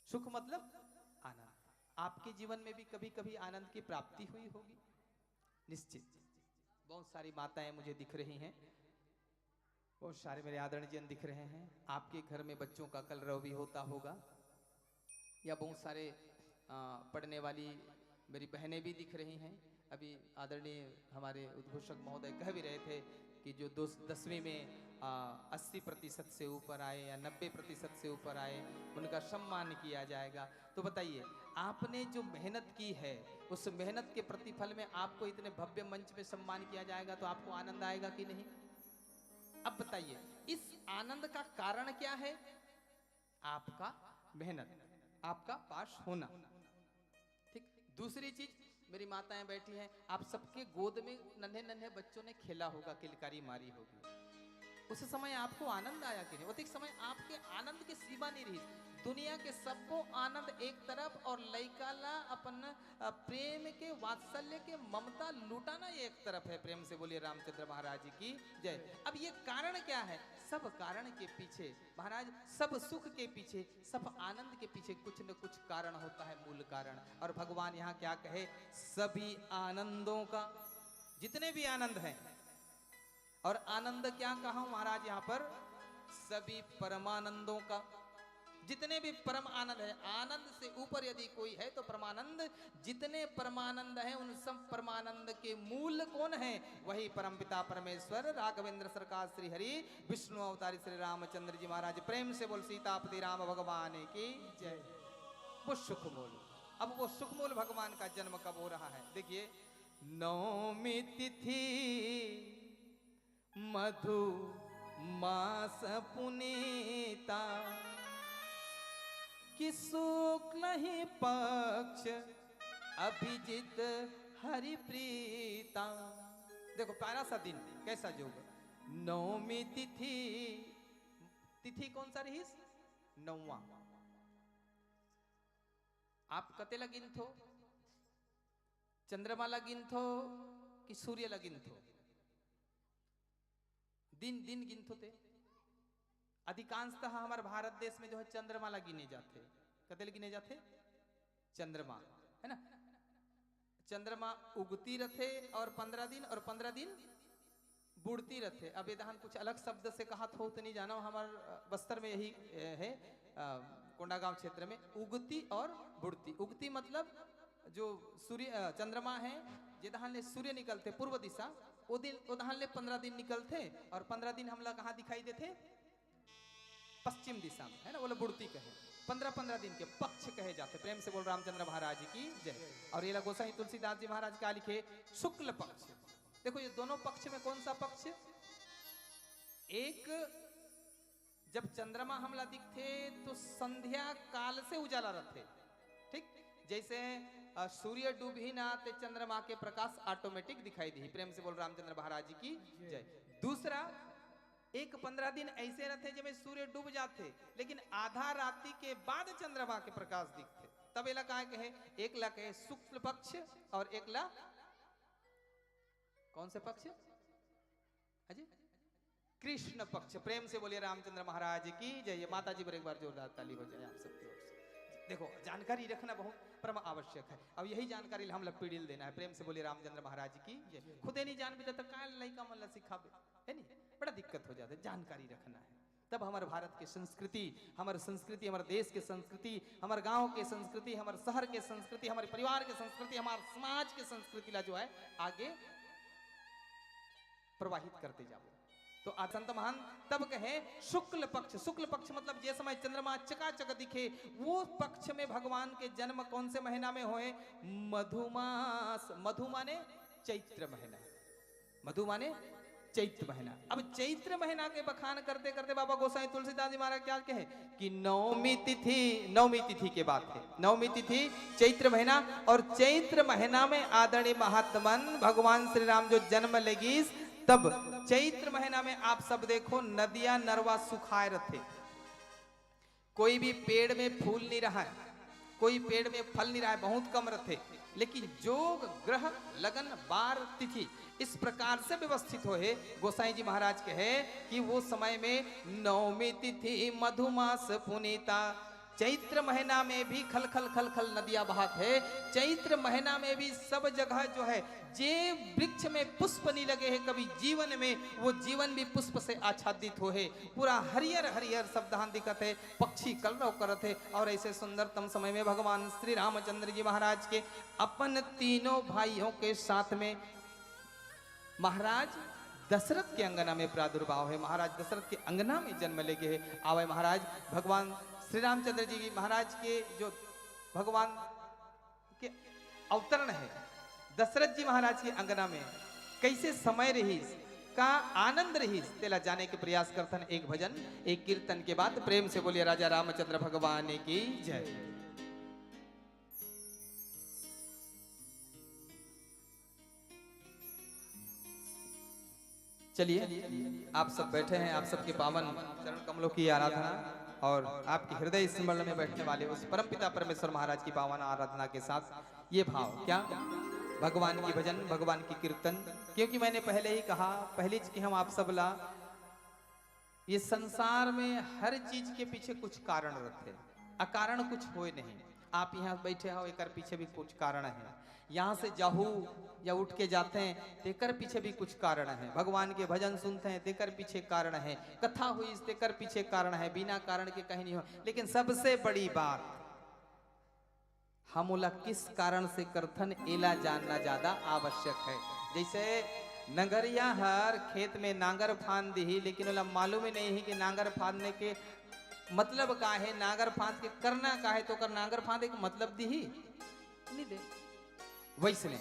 सुख मतलब आनंद। आपके जीवन में भी कभी कभी आनंद की प्राप्ति हुई होगी, निश्चित। बहुत सारी माताएं मुझे दिख रही हैं, बहुत सारे मेरे आदरणीय जन दिख रहे हैं। आपके घर में बच्चों का कलरव भी होता होगा, या बहुत सारे आ, पढ़ने वाली मेरी बहनें भी दिख रही हैं। अभी आदरणीय हमारे उद्घोषक महोदय कह भी रहे थे कि जो दो दसवीं में अस्सी प्रतिशत से ऊपर आए या नब्बे प्रतिशत से ऊपर आए, उनका सम्मान किया जाएगा। तो बताइए, आपने जो मेहनत की है, उस मेहनत के प्रतिफल में आपको इतने भव्य मंच में सम्मान किया जाएगा, तो आपको आनंद आएगा कि नहीं? अब बताइए, इस आनंद का कारण क्या है? आपका मेहनत। आपका पास होना। ठीक, दूसरी चीज, मेरी माताएं बैठी हैं, आप सबके गोद में नन्हे नन्हे बच्चों ने खेला होगा, किलकारी मारी होगी। उस समय आपको आनंद आया कि नहीं? उतिक समय आपके आनंद की सीमा नहीं रही। दुनिया के सबको आनंद एक तरफ और लइका ला अपन, अ, प्रेम के, वात्सल्य के, ममता लुटाना ये एक तरफ है। प्रेम से बोलिए रामचंद्र महाराज जी की जय। अब ये कारण क्या है? सब कारण के पीछे महाराज, सब सुख के पीछे, सब आनंद के पीछे कुछ न कुछ कारण होता है, मूल कारण। और भगवान यहाँ क्या कहे? सभी आनंदों का, जितने भी आनंद हैं, और आनंद क्या कहा महाराज यहाँ पर? सभी परमानंदों का, जितने भी परम आनंद है, आनंद से ऊपर यदि कोई है तो परमानंद। जितने परमानंद हैं, उन सब परमानंद के मूल कौन है? वही परमपिता परमेश्वर, राघवेंद्र सरकार, श्री हरि, विष्णु अवतारी श्री रामचंद्र जी महाराज। प्रेम से बोल सीतापति राम भगवान की जय। वो सुखमूल, अब वो सुखमूल भगवान का जन्म कब हो रहा है? देखिए, नवमी तिथि मधु मास पुनीता, कि शुक्ल ही पक्ष अभिजित हरि प्रीता। देखो, प्यारा सा दिन, कैसा योग। नवमी तिथि, तिथि कौन सा रहीस? नौवा। आप कते ला गिनथो? चंद्रमा ला गिनथो कि सूर्य ला गिनथो? दिन, दिन गिनथो ते। अधिकांशतः हमारे भारत देश में जो है, चंद्रमा ला गिने जाते। कते ला गिने जाते? चंद्रमा, है ना? चंद्रमा उगती रहते और पंद्रह दिन, और पंद्रह दिन बुड़ती रहते। अब ये दहन कुछ अलग शब्द से कहा थो तो नहीं जाना, हमारे, अ, बस्तर में यही, अ, है, अ, कोंडागांव क्षेत्र में उगती और बुड़ती। उगती मतलब जो सूर्य, अ, चंद्रमा है, जे दहन ले सूर्य निकलते पूर्व दिशा, वो दिन, वो दहन ले पंद्रह दिन निकलते, और पंद्रह दिन हमला कहाँ दिखाई देते? पश्चिम दिशा में, है ना, वो लोग बुड़ती कहे। पंद्रह, पंद्रह दिन के पक्ष कहे जाते। प्रेम से बोल रामचंद्र महाराज की जय। और ये ला गोसाई तुलसीदास जी महाराज का लिखे, शुक्ल पक्ष। देखो, ये दोनों पक्ष में कौन सा पक्ष? एक, जब चंद्रमा हमला दिखते तो संध्या काल से उजाला रहते, ठीक? जैसे, अ, सूर्य डूबही ना ते चंद्रमा के प्रकाश automatic दिखाई दी। प्रेम से बोल रामचंद्र महाराज की जय। दूसरा, एक पंद्रह दिन ऐसे रहते जेमे सूर्य डूब जाते, लेकिन आधा राति के बाद चंद्रमा के प्रकाश दिखते। तब एला काय कहे? एक ला कहे शुक्ल पक्ष और एक ला कौन से पक्ष? अजय, कृष्ण पक्ष। प्रेम से बोलिए रामचंद्र महाराज की जय। ये माता जी पर एक बार जोरदार ताली हो जाए आप सबकी ओर से। देखो, जानकारी रखना बहुत परम आवश्यक है। अब यही जानकारी ला हमला पीढ़ी ल देना है। प्रेम से बोलिए रामचंद्र महाराज की जय। खुदे नहीं जानबे त काय लइका मन ला सिखाबे, है नहीं? बड़ा दिक्कत हो जाता है। जानकारी रखना है, तब हमारे भारत की संस्कृति, हमारे संस्कृति, हमारे देश की संस्कृति, हमारे गांव की संस्कृति, हमारे शहर की संस्कृति, हमारे परिवार की संस्कृति, हमारे समाज की संस्कृति ला जो है, आगे प्रवाहित करते जाओ। तो आज संत महान तब कहे शुक्ल पक्ष। शुक्ल पक्ष मतलब जे समय चंद्रमा चकाचक दिखे, वो पक्ष में भगवान के जन्म कौन से महीना में होए? मधुमास। मधु माने चैत्र महीना। मधु माने चैत्र महीना। अब चैत्र महीना के बखान करते करते बाबा गोसाई तुलसीदास जी महाराज क्या कहे कि नवमी तिथि, नवमी तिथि के बात है, नवमी तिथि चैत्र महीना, और चैत्र महीना में आदरणीय महात्मन भगवान श्री राम जो जन्म लेगिस, तब चैत्र महीना में आप सब देखो, नदिया नरवा सुखाए रहते, कोई भी पेड़ में फूल नहीं रहा है, कोई पेड़ में फल नहीं रहा है, बहुत कम रहते। लेकिन जोग, ग्रह, लगन, बार, तिथि इस प्रकार से व्यवस्थित होहे, गोसाई जी महाराज कहे कि वो समय में नवमी तिथि मधुमास पुनीता, चैत्र महीना में भी खल खल खल खल नदिया बहात है। चैत्र महीना में भी सब जगह जो है, जे वृक्ष में पुष्प नहीं लगे है कभी जीवन में, वो जीवन भी पुष्प से आच्छादित होहे। पूरा हरियर हरियर सब धान दिखत है, पक्षी कलरव करत है, और ऐसे सुंदरतम समय में भगवान श्री रामचंद्र जी महाराज के अपन तीनों भाइयों के साथ में महाराज दशरथ के अंगना में प्रादुर्भाव है। महाराज दशरथ के अंगना में जन्म लेगे है। आवे महाराज, भगवान श्री रामचंद्र जी महाराज के जो भगवान के अवतरण है, दशरथ जी महाराज के अंगना में कैसे समय रहीस, का आनंद रहीस, तेला जाने के प्रयास करथन एक भजन, एक कीर्तन के बाद। प्रेम से बोलिए राजा रामचंद्र भगवान की जय। चलिए, आप सब बैठे हैं, आप सबके पावन चरण कमलों की आराधना और आपके हृदय स्मरण में बैठने वाले उस परमपिता परमेश्वर महाराज की पावन आराधना के साथ ये भाव क्या, भगवान की भजन, भगवान की कीर्तन। क्योंकि मैंने पहले ही कहा, पहली चीज कि हम आप सब ला, ये संसार में हर चीज के पीछे कुछ कारण रथे, अकारण कुछ होए नहीं। आप यहाँ बैठे हो, एकर पीछे भी कुछ कारण है। यहाँ से जाहू या उठ के जाते हैं, तेकर पीछे भी कुछ कारण है। भगवान के भजन सुनते हैं, तेकर पीछे कारण है। कथा हुई, तेकर पीछे कारण है। बिना कारण के कहीं नहीं हो। लेकिन सबसे बड़ी बात, हम ओला किस कारण से करथन, एला जानना ज्यादा आवश्यक है। जैसे नंगरिया हर खेत में नांगर फांद दिही, लेकिन ओला मालूम ही नहीं है कि नांगर फांदने के मतलब का है, नांगर फांद के करना का है, तो ओकर नांगर फांद एक मतलब दिही नहीं दे। वैसने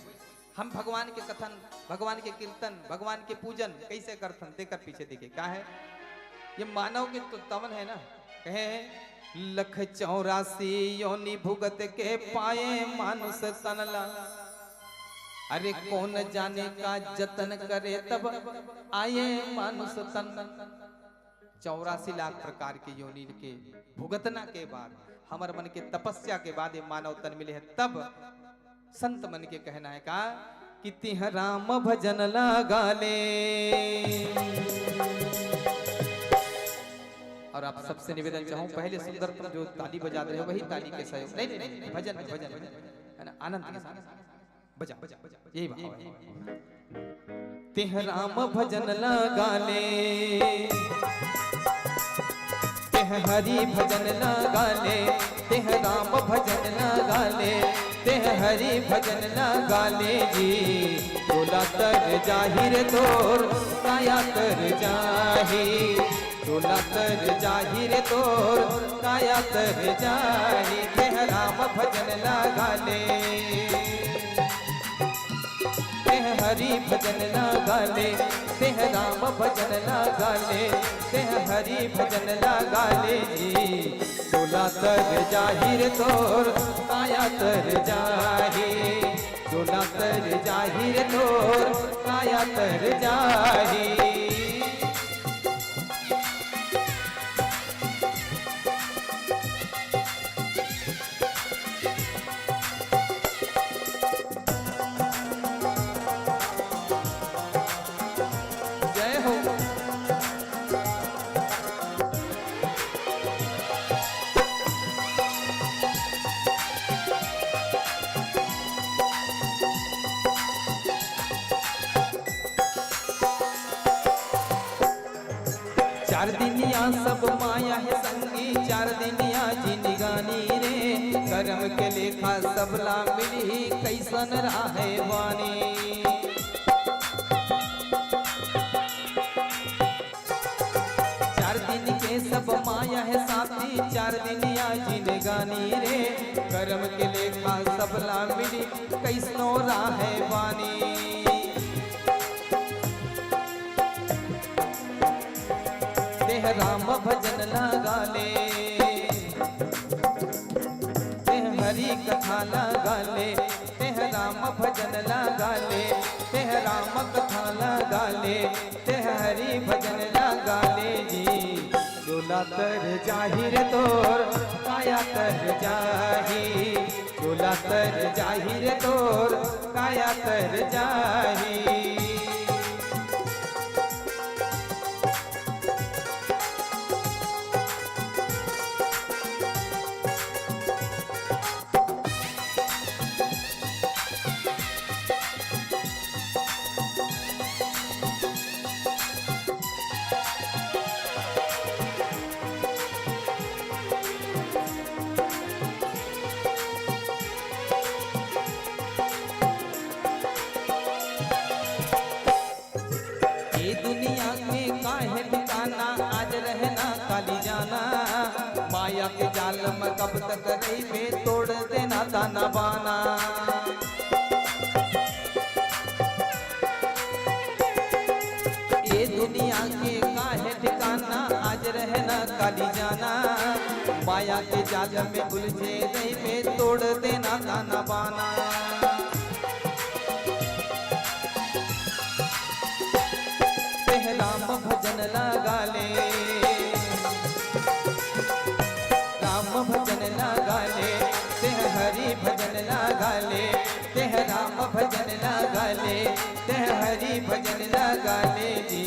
हम भगवान के कथन, भगवान के कीर्तन, भगवान के पूजन कैसे करथन, तेकर पीछे देखे का है। ये मानव के तो तवन है ना, कहे हैं, "लख चौरासी योनि भुगत के पाए मानुष तन ला।" अरे कौन जाने का जतन करे तब आए मानुष तन। चौरासी लाख प्रकार के योनि के भुगतना के बाद, हमर मन के तपस्या के बाद ये मानव तन मिले है, तब संत मन के कहना है का कि "तिह राम भजन लगा ले।" और आप सबसे निवेदन चाहूँ, पहले सुंदरतम जो ताली बजा रहे हो, वही ताली के सहयोग, नहीं, नहीं, नहीं, भजन, भजन, भजन, है ना, आनंद के साथ बजा, बजा, बजा, यही भाव है। "तेह राम भजन लगा ले, तेह हरि भजन लगा ले, तेह राम भजन लगा ले, तेह हरि भजन लगा ले जी। चोला तर जाहिर तोर, काया तर जाही, चोला तर जाहिर तोर, काया तर जाही। तेह राम भजन लगा ले, तेह हरि भजन लगा ले, तेह राम भजन लगा ले, तेह हरि भजन लगा ले जी।" चोला तर जाहिर तोर, काया तर जाही, चोला तर जाहिर तोर, काया तर जाही। जय हो। चार दिनिया सब माया है संगी, चार दिनिया जिनगानी रे। करम के लेखा सबला मिलही, कैसन राहे बानी। चार दिन के सब माया है साथी, चार दिनिया जिनगानी रे। करम के लेखा सबला मिली, कैसनो राहे बानी। तेह राम भजन लगा ले, तेह हरि कथा लगा ले, तेह राम भजन लगा ले, तेह राम कथा लगा ले, तेह हरि भजन लगा ले जी। चोला तर जाहिर तोर, काया तर जाही, चोला तर जाहिर तोर, काया तर जाही। ये दुनिया में काहे ठिकाना, आज रहना काली जाना। माया के जाल में कब तक रहिबे, तोड़ देना ताना बाना। ये दुनिया के काहे ठिकाना, आज रहना काली जाना। माया के जाल में उलझे रहिबे, तोड़ देना ताना बाना। तेह गाले, तेह राम भजन लगाले, तेह हरि भजन लगाले जी।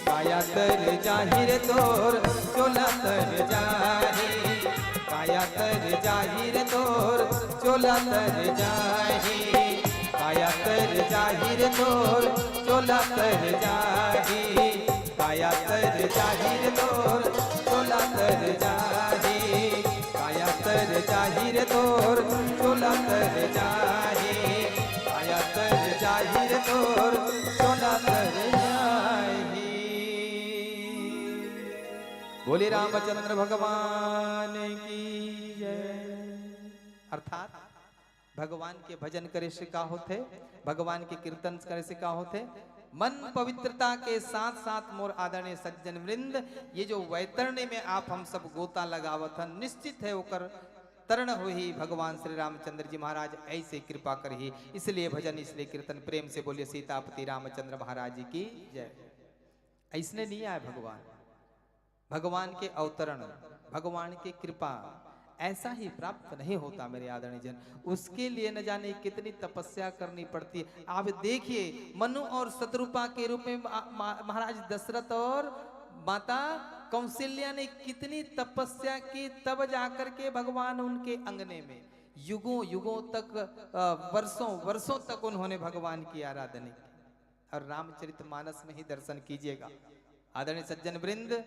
काया तर जाहिर तोर, चोला तर जाही। काया तर जाहिर तोर, चोला तर जाही। काया तर जाहिर तोर, चोला तर जाही। काया तर जाहिर तोर, चोला तर जाही। काया तर जाहिर तोर, चोला तर जाही। काया तर जाहिर तोर, चोला तर जाही। बोले रामचंद्र भगवान की जय। अर्थात भगवान के भजन करे से का होथे, भगवान के कीर्तन करे से का होथे, मन पवित्रता के साथ साथ मोर आदरणीय सज्जन वृंद, ये जो वैतरणी में आप हम सब गोता लगावत हन, निश्चित है ओकर तरण होही। भगवान श्री रामचंद्र जी महाराज ऐसे कृपा करही, इसलिए भजन, इसलिए कीर्तन। प्रेम से बोलिए सीतापति रामचंद्र महाराज जी की जय। ऐसने नहीं आए भगवान, भगवान के अवतरण, भगवान की कृपा ऐसा ही प्राप्त नहीं होता मेरे आदरणीय जन। उसके लिए न जाने कितनी तपस्या करनी पड़ती है। आप देखिए, मनु और शतरूपा के रूप में मा-, मा-, महाराज दशरथ और माता कौशल्या ने कितनी तपस्या की, तब जाकर के भगवान उनके अंगने में युगों युगों तक, अ, वर्षों वर्षों तक उन्होंने भगवान की आराधना की। और रामचरित मानस में ही दर्शन कीजिएगा आदरणीय सज्जन वृंद,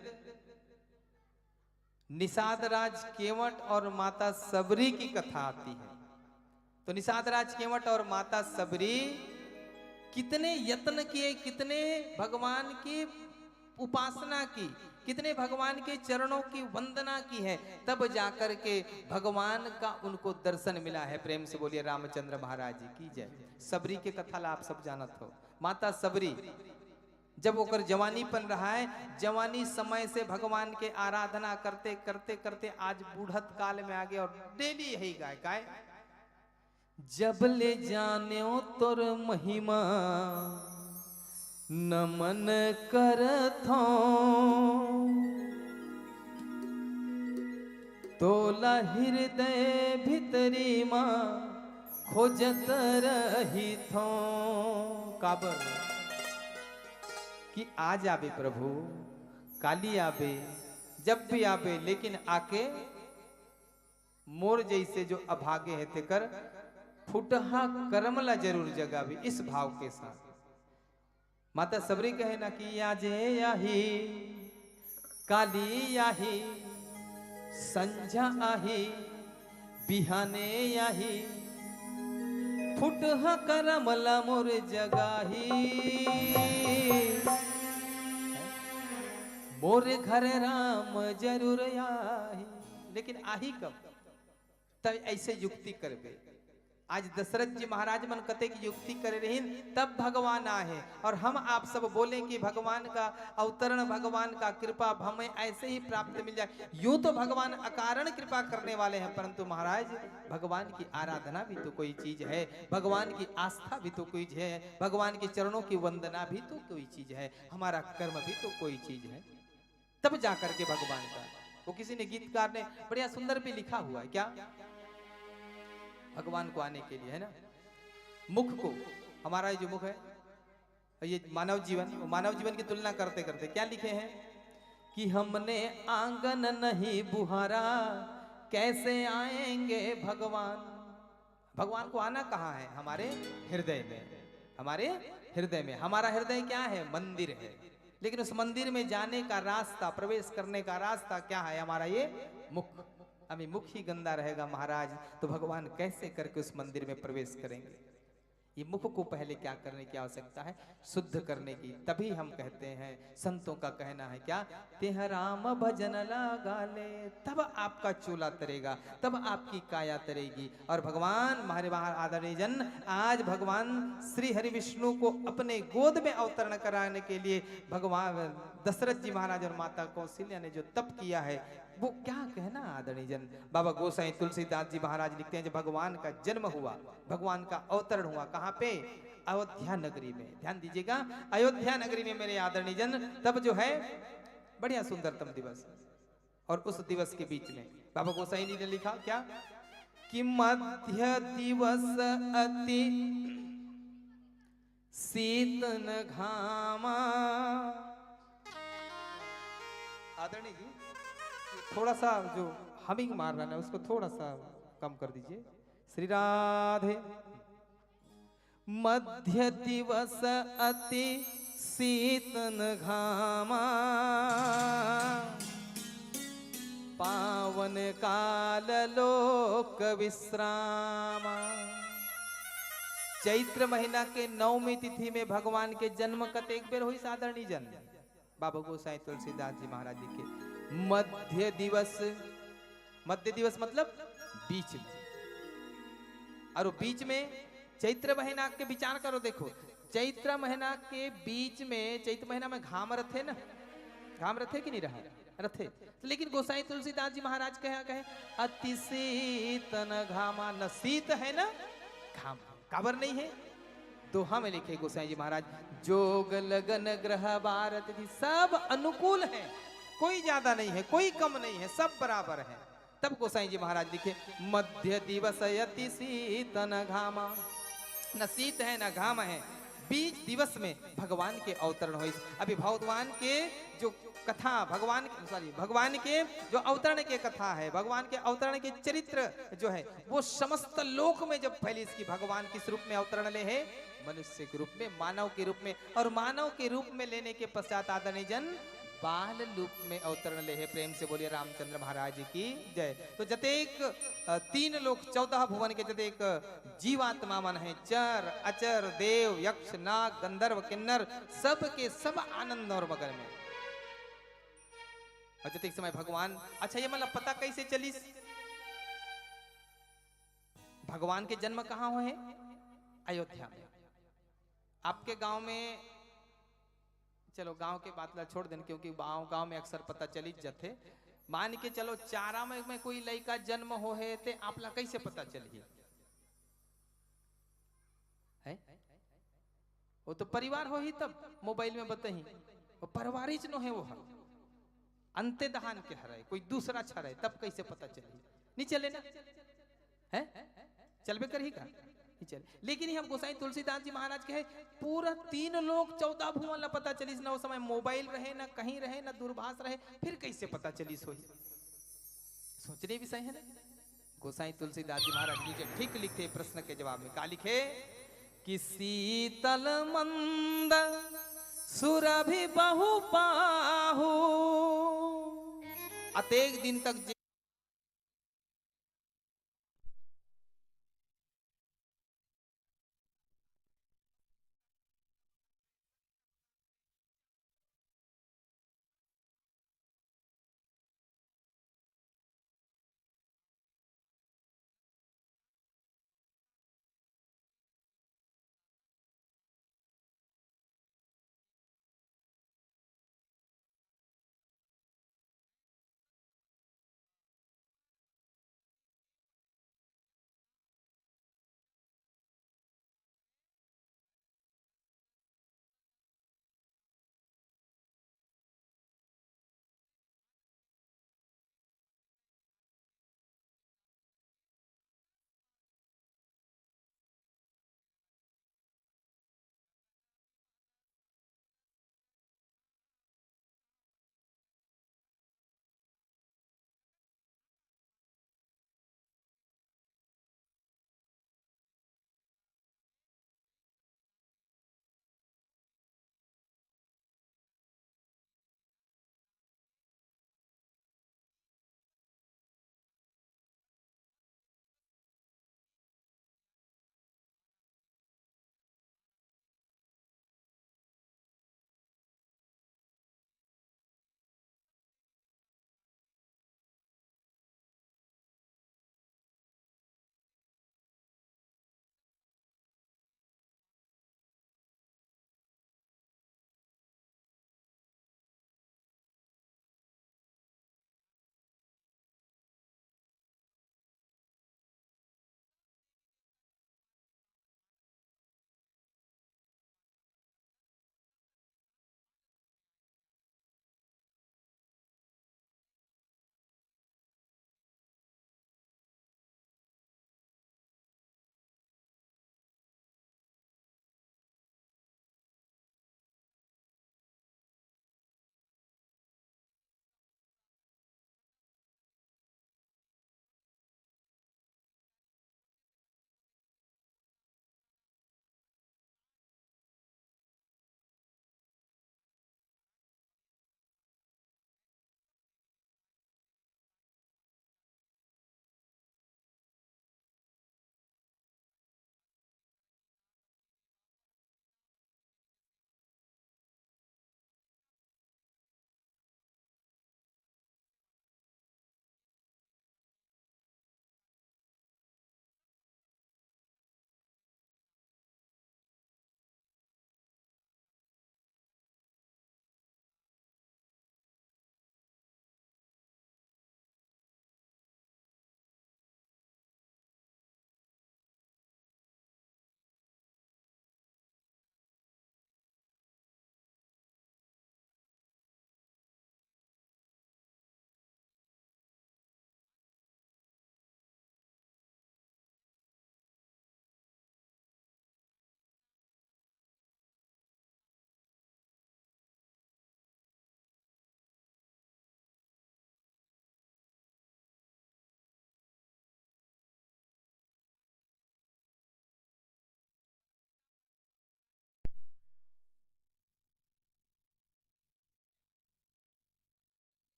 निषाद राज केवट और माता सबरी की कथा आती है। तो निषाद राज केवट और माता सबरी कितने यत्न किए, कितने भगवान की उपासना की, कितने भगवान के चरणों की वंदना की है, तब जाकर के भगवान का उनको दर्शन मिला है। प्रेम से बोलिए रामचंद्र महाराज जी की जय। सबरी के कथा ला आप सब जानत हो। माता सबरी जब ओकर जवानीपन रहा है, जवानी समय से भगवान के आराधना करते करते करते आज बूढ़त काल में आ गए और डेली यही गाय गाय। जब ले जान्यो तोर महिमा नमन करथों, तोला हृदय भीतरी मा खोजत रहिथों। काबर कि आज आबे प्रभु, काली आबे, जब भी आबे, लेकिन आके मोर जैसे जो अभागे है तेकर फुटहा करम ला जरूर जगावे, इस भाव के साथ। माता सबरी कहे ना कि आजे आही, काली आही, संझा आही, बिहाने आही, फुटहा करम ला मोर जगाही, मोर घर राम जरूर आही। लेकिन आही कब? तब ऐसे युक्ति करबे। आज दशरथ जी महाराज मन कतेक युक्ति करे रहिन, तब भगवान आए हैं। और हम आप सब बोलें कि भगवान का अवतरण, भगवान का कृपा हमें ऐसे ही प्राप्त मिल जाए। यूं तो भगवान अकारण कृपा करने वाले हैं, परंतु महाराज, भगवान की आराधना भी तो कोई चीज है, भगवान की आस्था भी तो कोई चीज है, भगवान के चरणों की वंदना भी तो कोई चीज है, हमारा कर्म भी तो कोई चीज है। तब जा करके भगवान का, वो किसी ने, गीतकार ने बढ़िया सुंदर भी लिखा हुआ है क्या, भगवान को आने के लिए, है ना? मुख को, हमारा ये जो मुख है, ये मानव जीवन, मानव जीवन की तुलना करते करते क्या लिखे हैं कि हमने आंगन नहीं बुहारा, कैसे आएंगे भगवान। भगवान को आना कहाँ है? हमारे हृदय में। हमारे हृदय में। हमारा हृदय क्या है? मंदिर है। लेकिन उस मंदिर में जाने का रास्ता, प्रवेश करने का रास्ता क्या है? हमारा ये मुख। अभी मुख ही गंदा रहेगा महाराज, तो भगवान कैसे करके उस मंदिर में प्रवेश करेंगे? ये मुख को पहले क्या करने की आवश्यकता है? शुद्ध करने की। तभी हम कहते हैं, संतों का कहना है क्या, तेह राम भजन लागा ले, तब आपका चोला तरेगा, तब आपकी काया तरेगी। और भगवान, हमारे वहां आदरणीय जन, आज भगवान श्री हरि विष्णु को अपने गोद में अवतरण कराने के लिए भगवान दशरथ जी महाराज और माता कौशल्या ने जो तप किया है, वो क्या कहना आदरणीय जन। बाबा गोसाई तुलसीदास जी महाराज लिखते हैं, जब भगवान का जन्म हुआ, भगवान का अवतरण हुआ, कहाँ पे? अयोध्या नगरी में। ध्यान दीजिएगा, अयोध्या नगरी में मेरे आदरणीय जन, तब जो है बढ़िया सुंदरतम दिवस। और उस दिवस के बीच में बाबा गोसाई जी ने लिखा क्या, कि मध्य दिवस अति शीतन घामा। आदरणीय जी, थोड़ा सा जो हमिंग मार रहा है ना, उसको थोड़ा सा कम कर दीजिए। श्री राधे। मध्य दिवस अति शीतन घामा, पावन काल लोक विश्रामा। चैत्र महीना के नवमी तिथि में भगवान के जन्म कतेक बेर होइस आदरणीय जन? बाबा गोसाई तुलसीदास जी महाराज जी के मध्य दिवस, मध्य दिवस मतलब बीच में। और वो बीच में चैत्र महीना के विचार करो, देखो, चैत्र महीना के बीच में, चैत्र महीना में घाम रथे ना, घाम रथे कि नहीं रहा? रथे। तो लेकिन गोसाई तुलसीदास जी महाराज कहे, कहे, "अति शीतन घामा", न शीत है ना घाम, काबर नहीं है? दोहा में लिखे गोसाई जी महाराज, "जोग लगन ग्रह बार तिथि", सब अनुकूल है, कोई ज्यादा नहीं है, कोई कम नहीं है, सब बराबर है। तब गोसाई जी महाराज लिखे, "मध्य दिवस अति शीतन घामा", न शीत है न घाम है, बीच दिवस में भगवान के अवतरण होइस। अभी भगवान के जो कथा, भगवान के, सॉरी, भगवान के जो अवतरण के कथा है, भगवान के अवतरण के चरित्र जो है, वो समस्त लोक में जब फैलिस कि भगवान किस रूप में अवतरण ले है, मनुष्य के रूप में, मानव के रूप में, और मानव के रूप में लेने के पश्चात आदरणीय जन बाल रूप में अवतरण ले है। प्रेम से बोलिए रामचंद्र महाराज की जय। तो जतेक, अ, तीन लोक चौदह भुवन के जतेक जीवात्मा मन है, चर अचर, देव यक्ष नाग गंधर्व किन्नर, सब के सब आनंद और मगन में। और जतेक समय भगवान, अच्छा, ये मतलब पता कैसे चलिस भगवान के जन्म कहाँ होए? अयोध्या में। आपके गांव में, चलो, गांव के बात ला छोड़ देन, क्योंकि गांव, गांव में अक्सर पता चलिच जथे। मान के चलो, चारा में, में कोई लइका जन्म होहे, ते आप ला कैसे पता चलही? है? वो तो परिवार होही तब मोबाइल में बतही। वो परिवारिच नो है, वो हर अंते दहान के हरय, कोई दूसरा छ हरय, तब कैसे पता चलही? नहीं चले ना, है? चलबे करही का? नहीं चले। लेकिन ये हम गोसाई तुलसीदास जी महाराज के है, पूरा तीन लोक चौदह भुवन ला पता चलिस ना, वो समय मोबाइल रहे ना, कहीं रहे ना, दूरभाष रहे, फिर कैसे पता चलिस होही? सोचने विषय है ना। गोसाई तुलसीदास जी महाराज नीचे ठीक लिखते, प्रश्न के जवाब में का लिखे कि "शीतल मंद सुरभि बहु पाहु", अतेक दिन तक जे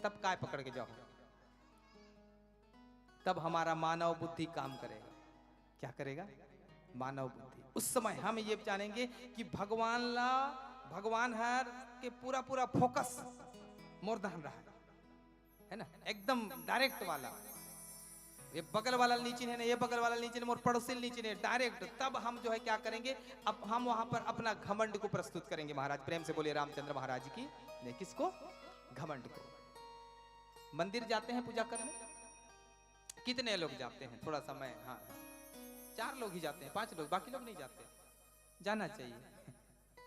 तब काय पकड़ के जाओ? तब हमारा मानव बुद्धि काम करेगा। क्या करेगा? मानव बुद्धि। उस समय हम ये जानेंगे कि भगवान ला, भगवान हर के पूरा पूरा फोकस मोर डहन रहा है, है ना, एकदम डायरेक्ट वाला। ये बगल वाला ला नइ चिन्हे ना, ये बगल वाला ला नइ चिन्हे, मोर पड़ोसी ला नइ चिन्हे, डायरेक्ट। तब हम जो है क्या करेंगे? अब हम वहां पर अपना घमंड को प्रस्तुत करेंगे महाराज। प्रेम से बोलिए रामचंद्र महाराज की। नहीं, किसको? घमंड को। मंदिर जाते हैं पूजा करने, कितने लोग जाते हैं? थोड़ा सा मैं, हाँ, हाँ। चार लोग ही जाते हैं, पांच लोग, बाकी लोग नहीं जाते। जाना चाहिए।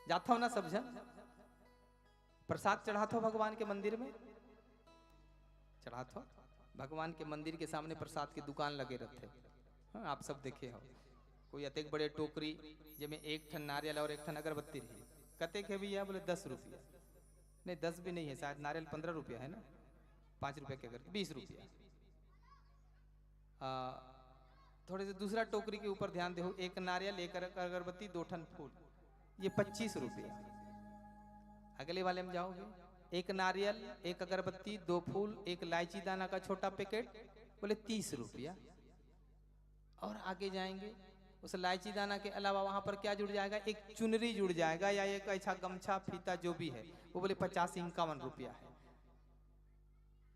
जाता हो ना सब जन? प्रसाद चढ़ात हो भगवान के मंदिर में? चढ़ात हो। भगवान के मंदिर के सामने प्रसाद के दुकान लगे रहते। हाँ, आप सब देखे हो, कोई अतेक बड़े टोकरी, जेमे एक ठन नारियल और एक ठन अगरबत्ती रही। कतेक है भैया? बोले, "दस रुपया।" नहीं, दस भी नहीं है, शायद नारियल पन्द्रह रुपया है ना, पाँच रुपया के अगर, बीस रुपया। आ, थोड़े से दूसरा टोकरी के ऊपर ध्यान देहू, एक नारियल, एक अगर-, अगरबत्ती, दो ठन फूल, ये पच्चीस रुपया। अगले वाले में जाओगे, एक नारियल, एक अगरबत्ती, दो फूल, एक लाइची दाना का छोटा पैकेट, बोले, "तीस रुपया।" और आगे जाएंगे, उस लाइची दाना के अलावा वहां पर क्या जुड़ जाएगा? एक चुनरी जुड़ जाएगा या एक अच्छा गमछा, फीता, जो भी है, वो बोले, "पचास, इक्यावन रुपया है।"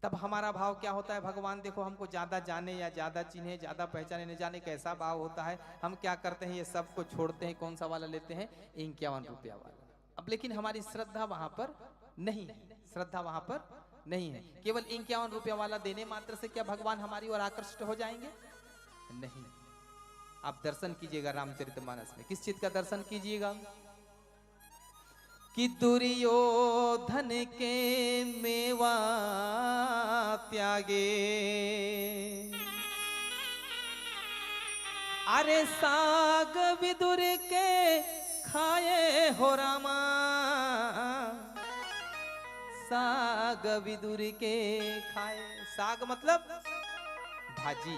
तब हमारा भाव क्या होता है? भगवान देखो, हमको ज्यादा जाने या ज्यादा चिन्हे, ज्यादा पहचाने, न जाने कैसा भाव होता है। हम क्या करते हैं? ये सब को छोड़ते हैं, कौन सा वाला लेते हैं? इक्यावन रुपया वाला। अब लेकिन हमारी श्रद्धा वहां पर नहीं है, श्रद्धा वहां पर नहीं है। केवल इक्यावन रुपया वाला देने मात्र से क्या भगवान हमारी ओर आकर्षित हो जाएंगे? नहीं। आप दर्शन कीजिएगा रामचरितमानस में, किस चीज का दर्शन कीजिएगा? कि दुर्योधन के मेवा त्यागे, अरे साग विदुर के खाए हो रामा, साग विदुर के खाए। साग मतलब भाजी।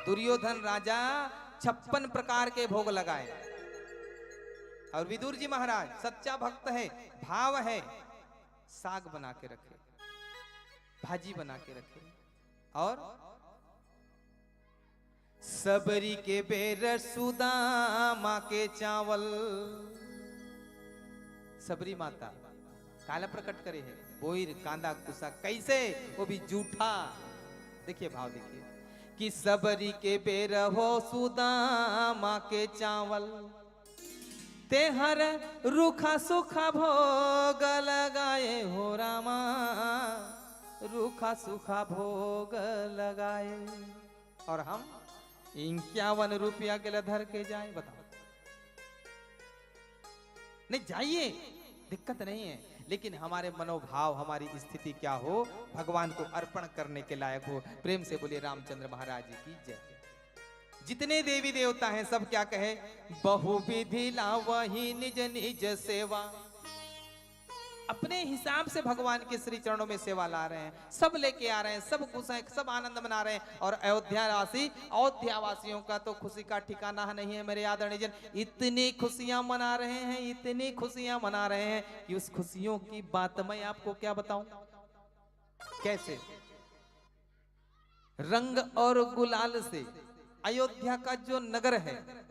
दुर्योधन राजा छप्पन प्रकार के भोग लगाए, और विदुर जी महाराज सच्चा भक्त है, भाव है, साग बना के रखे, भाजी बना के रखे, और सबरी के बेर सुदामा के चावल। सबरी माता काला प्रकट करे है, बोइर, कांदा, कुसा, कैसे, वो भी जूठा। देखिए भाव, देखिए कि सबरी के बेर हो सुदामा के चावल, तेहर रूखा सूखा भोग लगाए हो रामा, रूखा सूखा भोग लगाए। और हम इक्यावन रुपया के ला धर के जाए, बताओ। नहीं, जाइए, दिक्कत नहीं है, लेकिन हमारे मनोभाव, हमारी स्थिति क्या हो, भगवान को अर्पण करने के लायक हो। प्रेम से बोलिए रामचंद्र महाराज की जय। जितने देवी देवता हैं, सब क्या कहे? बहुविधि लावही निज निज सेवा। अपने हिसाब से भगवान के श्री चरणों में सेवा ला रहे हैं, सब लेके आ रहे हैं, सब खुश हैं, सब आनंद मना रहे हैं। और अयोध्या राशि, अयोध्या वासियों का तो खुशी का ठिकाना नहीं है मेरे आदरणीय जन। इतनी खुशियां मना रहे हैं, इतनी खुशियां मना रहे हैं कि उस खुशियों की बात मैं आपको क्या बताऊं, कैसे। रंग और गुलाल से अयोध्या का जो नगर है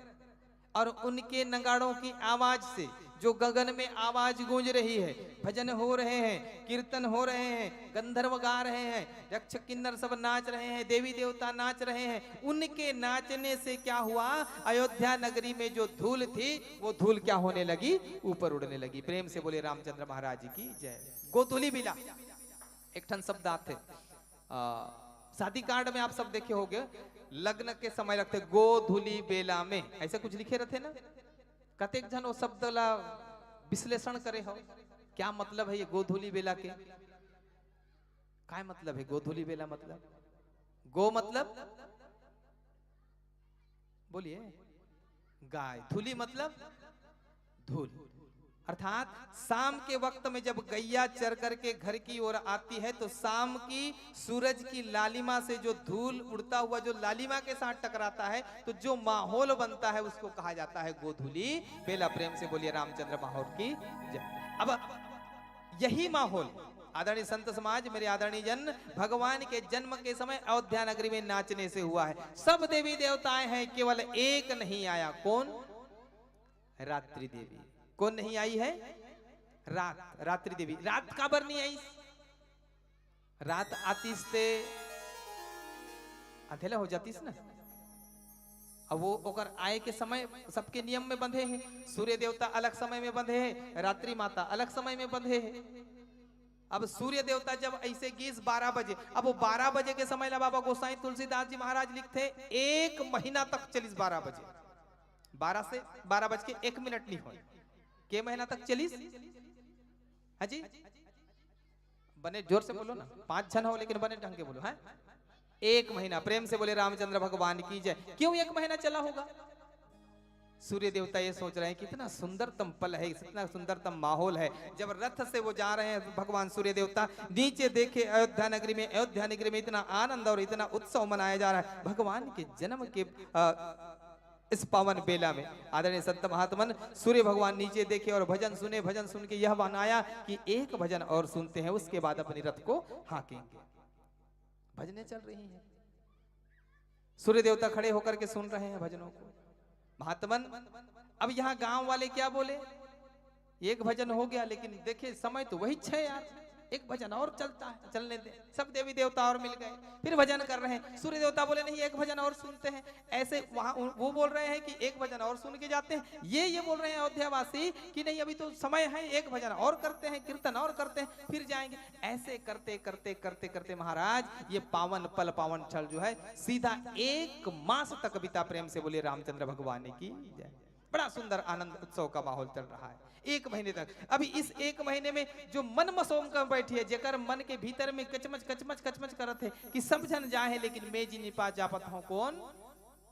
और उनके नगाड़ों की आवाज से जो गगन में आवाज गूंज रही है, भजन हो रहे हैं, कीर्तन हो रहे हैं, गंधर्व गा रहे हैं, यक्ष किन्नर सब नाच रहे हैं, देवी देवता नाच रहे हैं, उनके नाचने से क्या हुआ? अयोध्या नगरी में जो धूल थी, वो धूल क्या होने लगी? ऊपर उड़ने लगी। प्रेम से बोले रामचंद्र महाराज की जय। गोधूलि बेला, एक ठन शब्द आथे, आ, शादी कार्ड में आप सब देखे होगे, लग्न के समय रखते गोधूलि बेला में, ऐसे कुछ लिखे रहते ना। कतेक झन वो शब्द ला विश्लेषण करे हो, क्या मतलब है ये गोधूलि बेला के? काय मतलब है गोधूलि बेला? मतलब गो मतलब, बोलिए, गाय। धूलि मतलब धूल। अर्थात शाम के वक्त में जब गैया चर करके घर की ओर आती है, तो शाम की सूरज की लालिमा से जो धूल उड़ता हुआ जो लालिमा के साथ टकराता है, तो जो माहौल बनता है, उसको कहा जाता है गोधूलि बेला। प्रेम से बोलिए रामचंद्र माहौल की जय। अब यही माहौल आदरणीय संत समाज, मेरे आदरणीय जन, भगवान के जन्म के समय अयोध्या नगरी में नाचने से हुआ है। सब देवी देवताएं हैं, केवल एक नहीं आया। कौन? रात्रि देवी। कौन नहीं आई है? रात, रात्रि देवी। रात काबर नहीं आई? रात आतिस ते अंधेला हो जातिस ना। अब वो ओकर आए के समय सबके नियम में बंधे हैं। सूर्य देवता अलग समय में बंधे हैं, रात्रि माता अलग समय में बंधे हैं। अब सूर्य देवता जब ऐसे गिस बारह बजे, अब वो बारह बजे के समय ला बाबा गोसाई तुलसीदास जी महाराज लिखथे, एक महीना तक चलिस बारह बजे, बारह से, बारह बज के एक मिनट नहीं होय, के महीना तक चलिस? हाँ जी, बने जोर से बोलो ना, पांच झन हो लेकिन बने ढंग के बोलो, हैं? एक महीना। प्रेम से बोले रामचंद्र भगवान की जय। क्यों एक महीना चला होगा? सूर्य देवता ये सोच रहे हैं, कितना सुंदरतम पल है, कितना सुंदरतम माहौल है। जब रथ से वो जा रहे हैं भगवान सूर्य देवता, नीचे देखे अयोध्या नगरी में, अयोध्या नगरी में इतना आनंद और इतना उत्सव मनाया जा रहा है भगवान के जन्म के, अ, इस पावन बेला में। आदरणीय संत महात्मन, सूर्य भगवान नीचे देखे और भजन सुने। भजन सुन के यह मन आया कि एक भजन और सुनते हैं, उसके बाद अपने रथ को हाँकेंगे। भजनें चल रही हैं, सूर्य देवता खड़े होकर के सुन रहे हैं भजनों को। महात्मन, अब यहाँ गांव वाले क्या बोले? एक भजन हो गया, लेकिन देखे समय तो वही छह यार, एक भजन और चलता है, चलने दे। सब देवी देवता और मिल गए, फिर भजन कर रहे हैं। सूर्य देवता बोले, नहीं, एक भजन और सुनते हैं। ऐसे वहां उन- वो बोल रहे हैं कि एक भजन और सुन के जाते हैं, ये ये बोल रहे हैं अयोध्यावासी कि नहीं, अभी तो समय है, एक भजन और करते हैं, कीर्तन और करते हैं, फिर जाएंगे। ऐसे करते करते करते करते महाराज, ये पावन पल, पावन क्षण जो है, सीधा एक मास तक बीता। प्रेम से बोलिए रामचंद्र भगवान की जय। बड़ा सुंदर आनंद उत्सव का माहौल चल रहा है एक महीने तक। अभी इस एक महीने में जो मन मसोम कर बैठी है, जेकर मन के भीतर में कचमच कचमच कचमच करत है कि सब झन जाए हैं, लेकिन मैं जी नहीं पा जा पाता हूँ। कौन?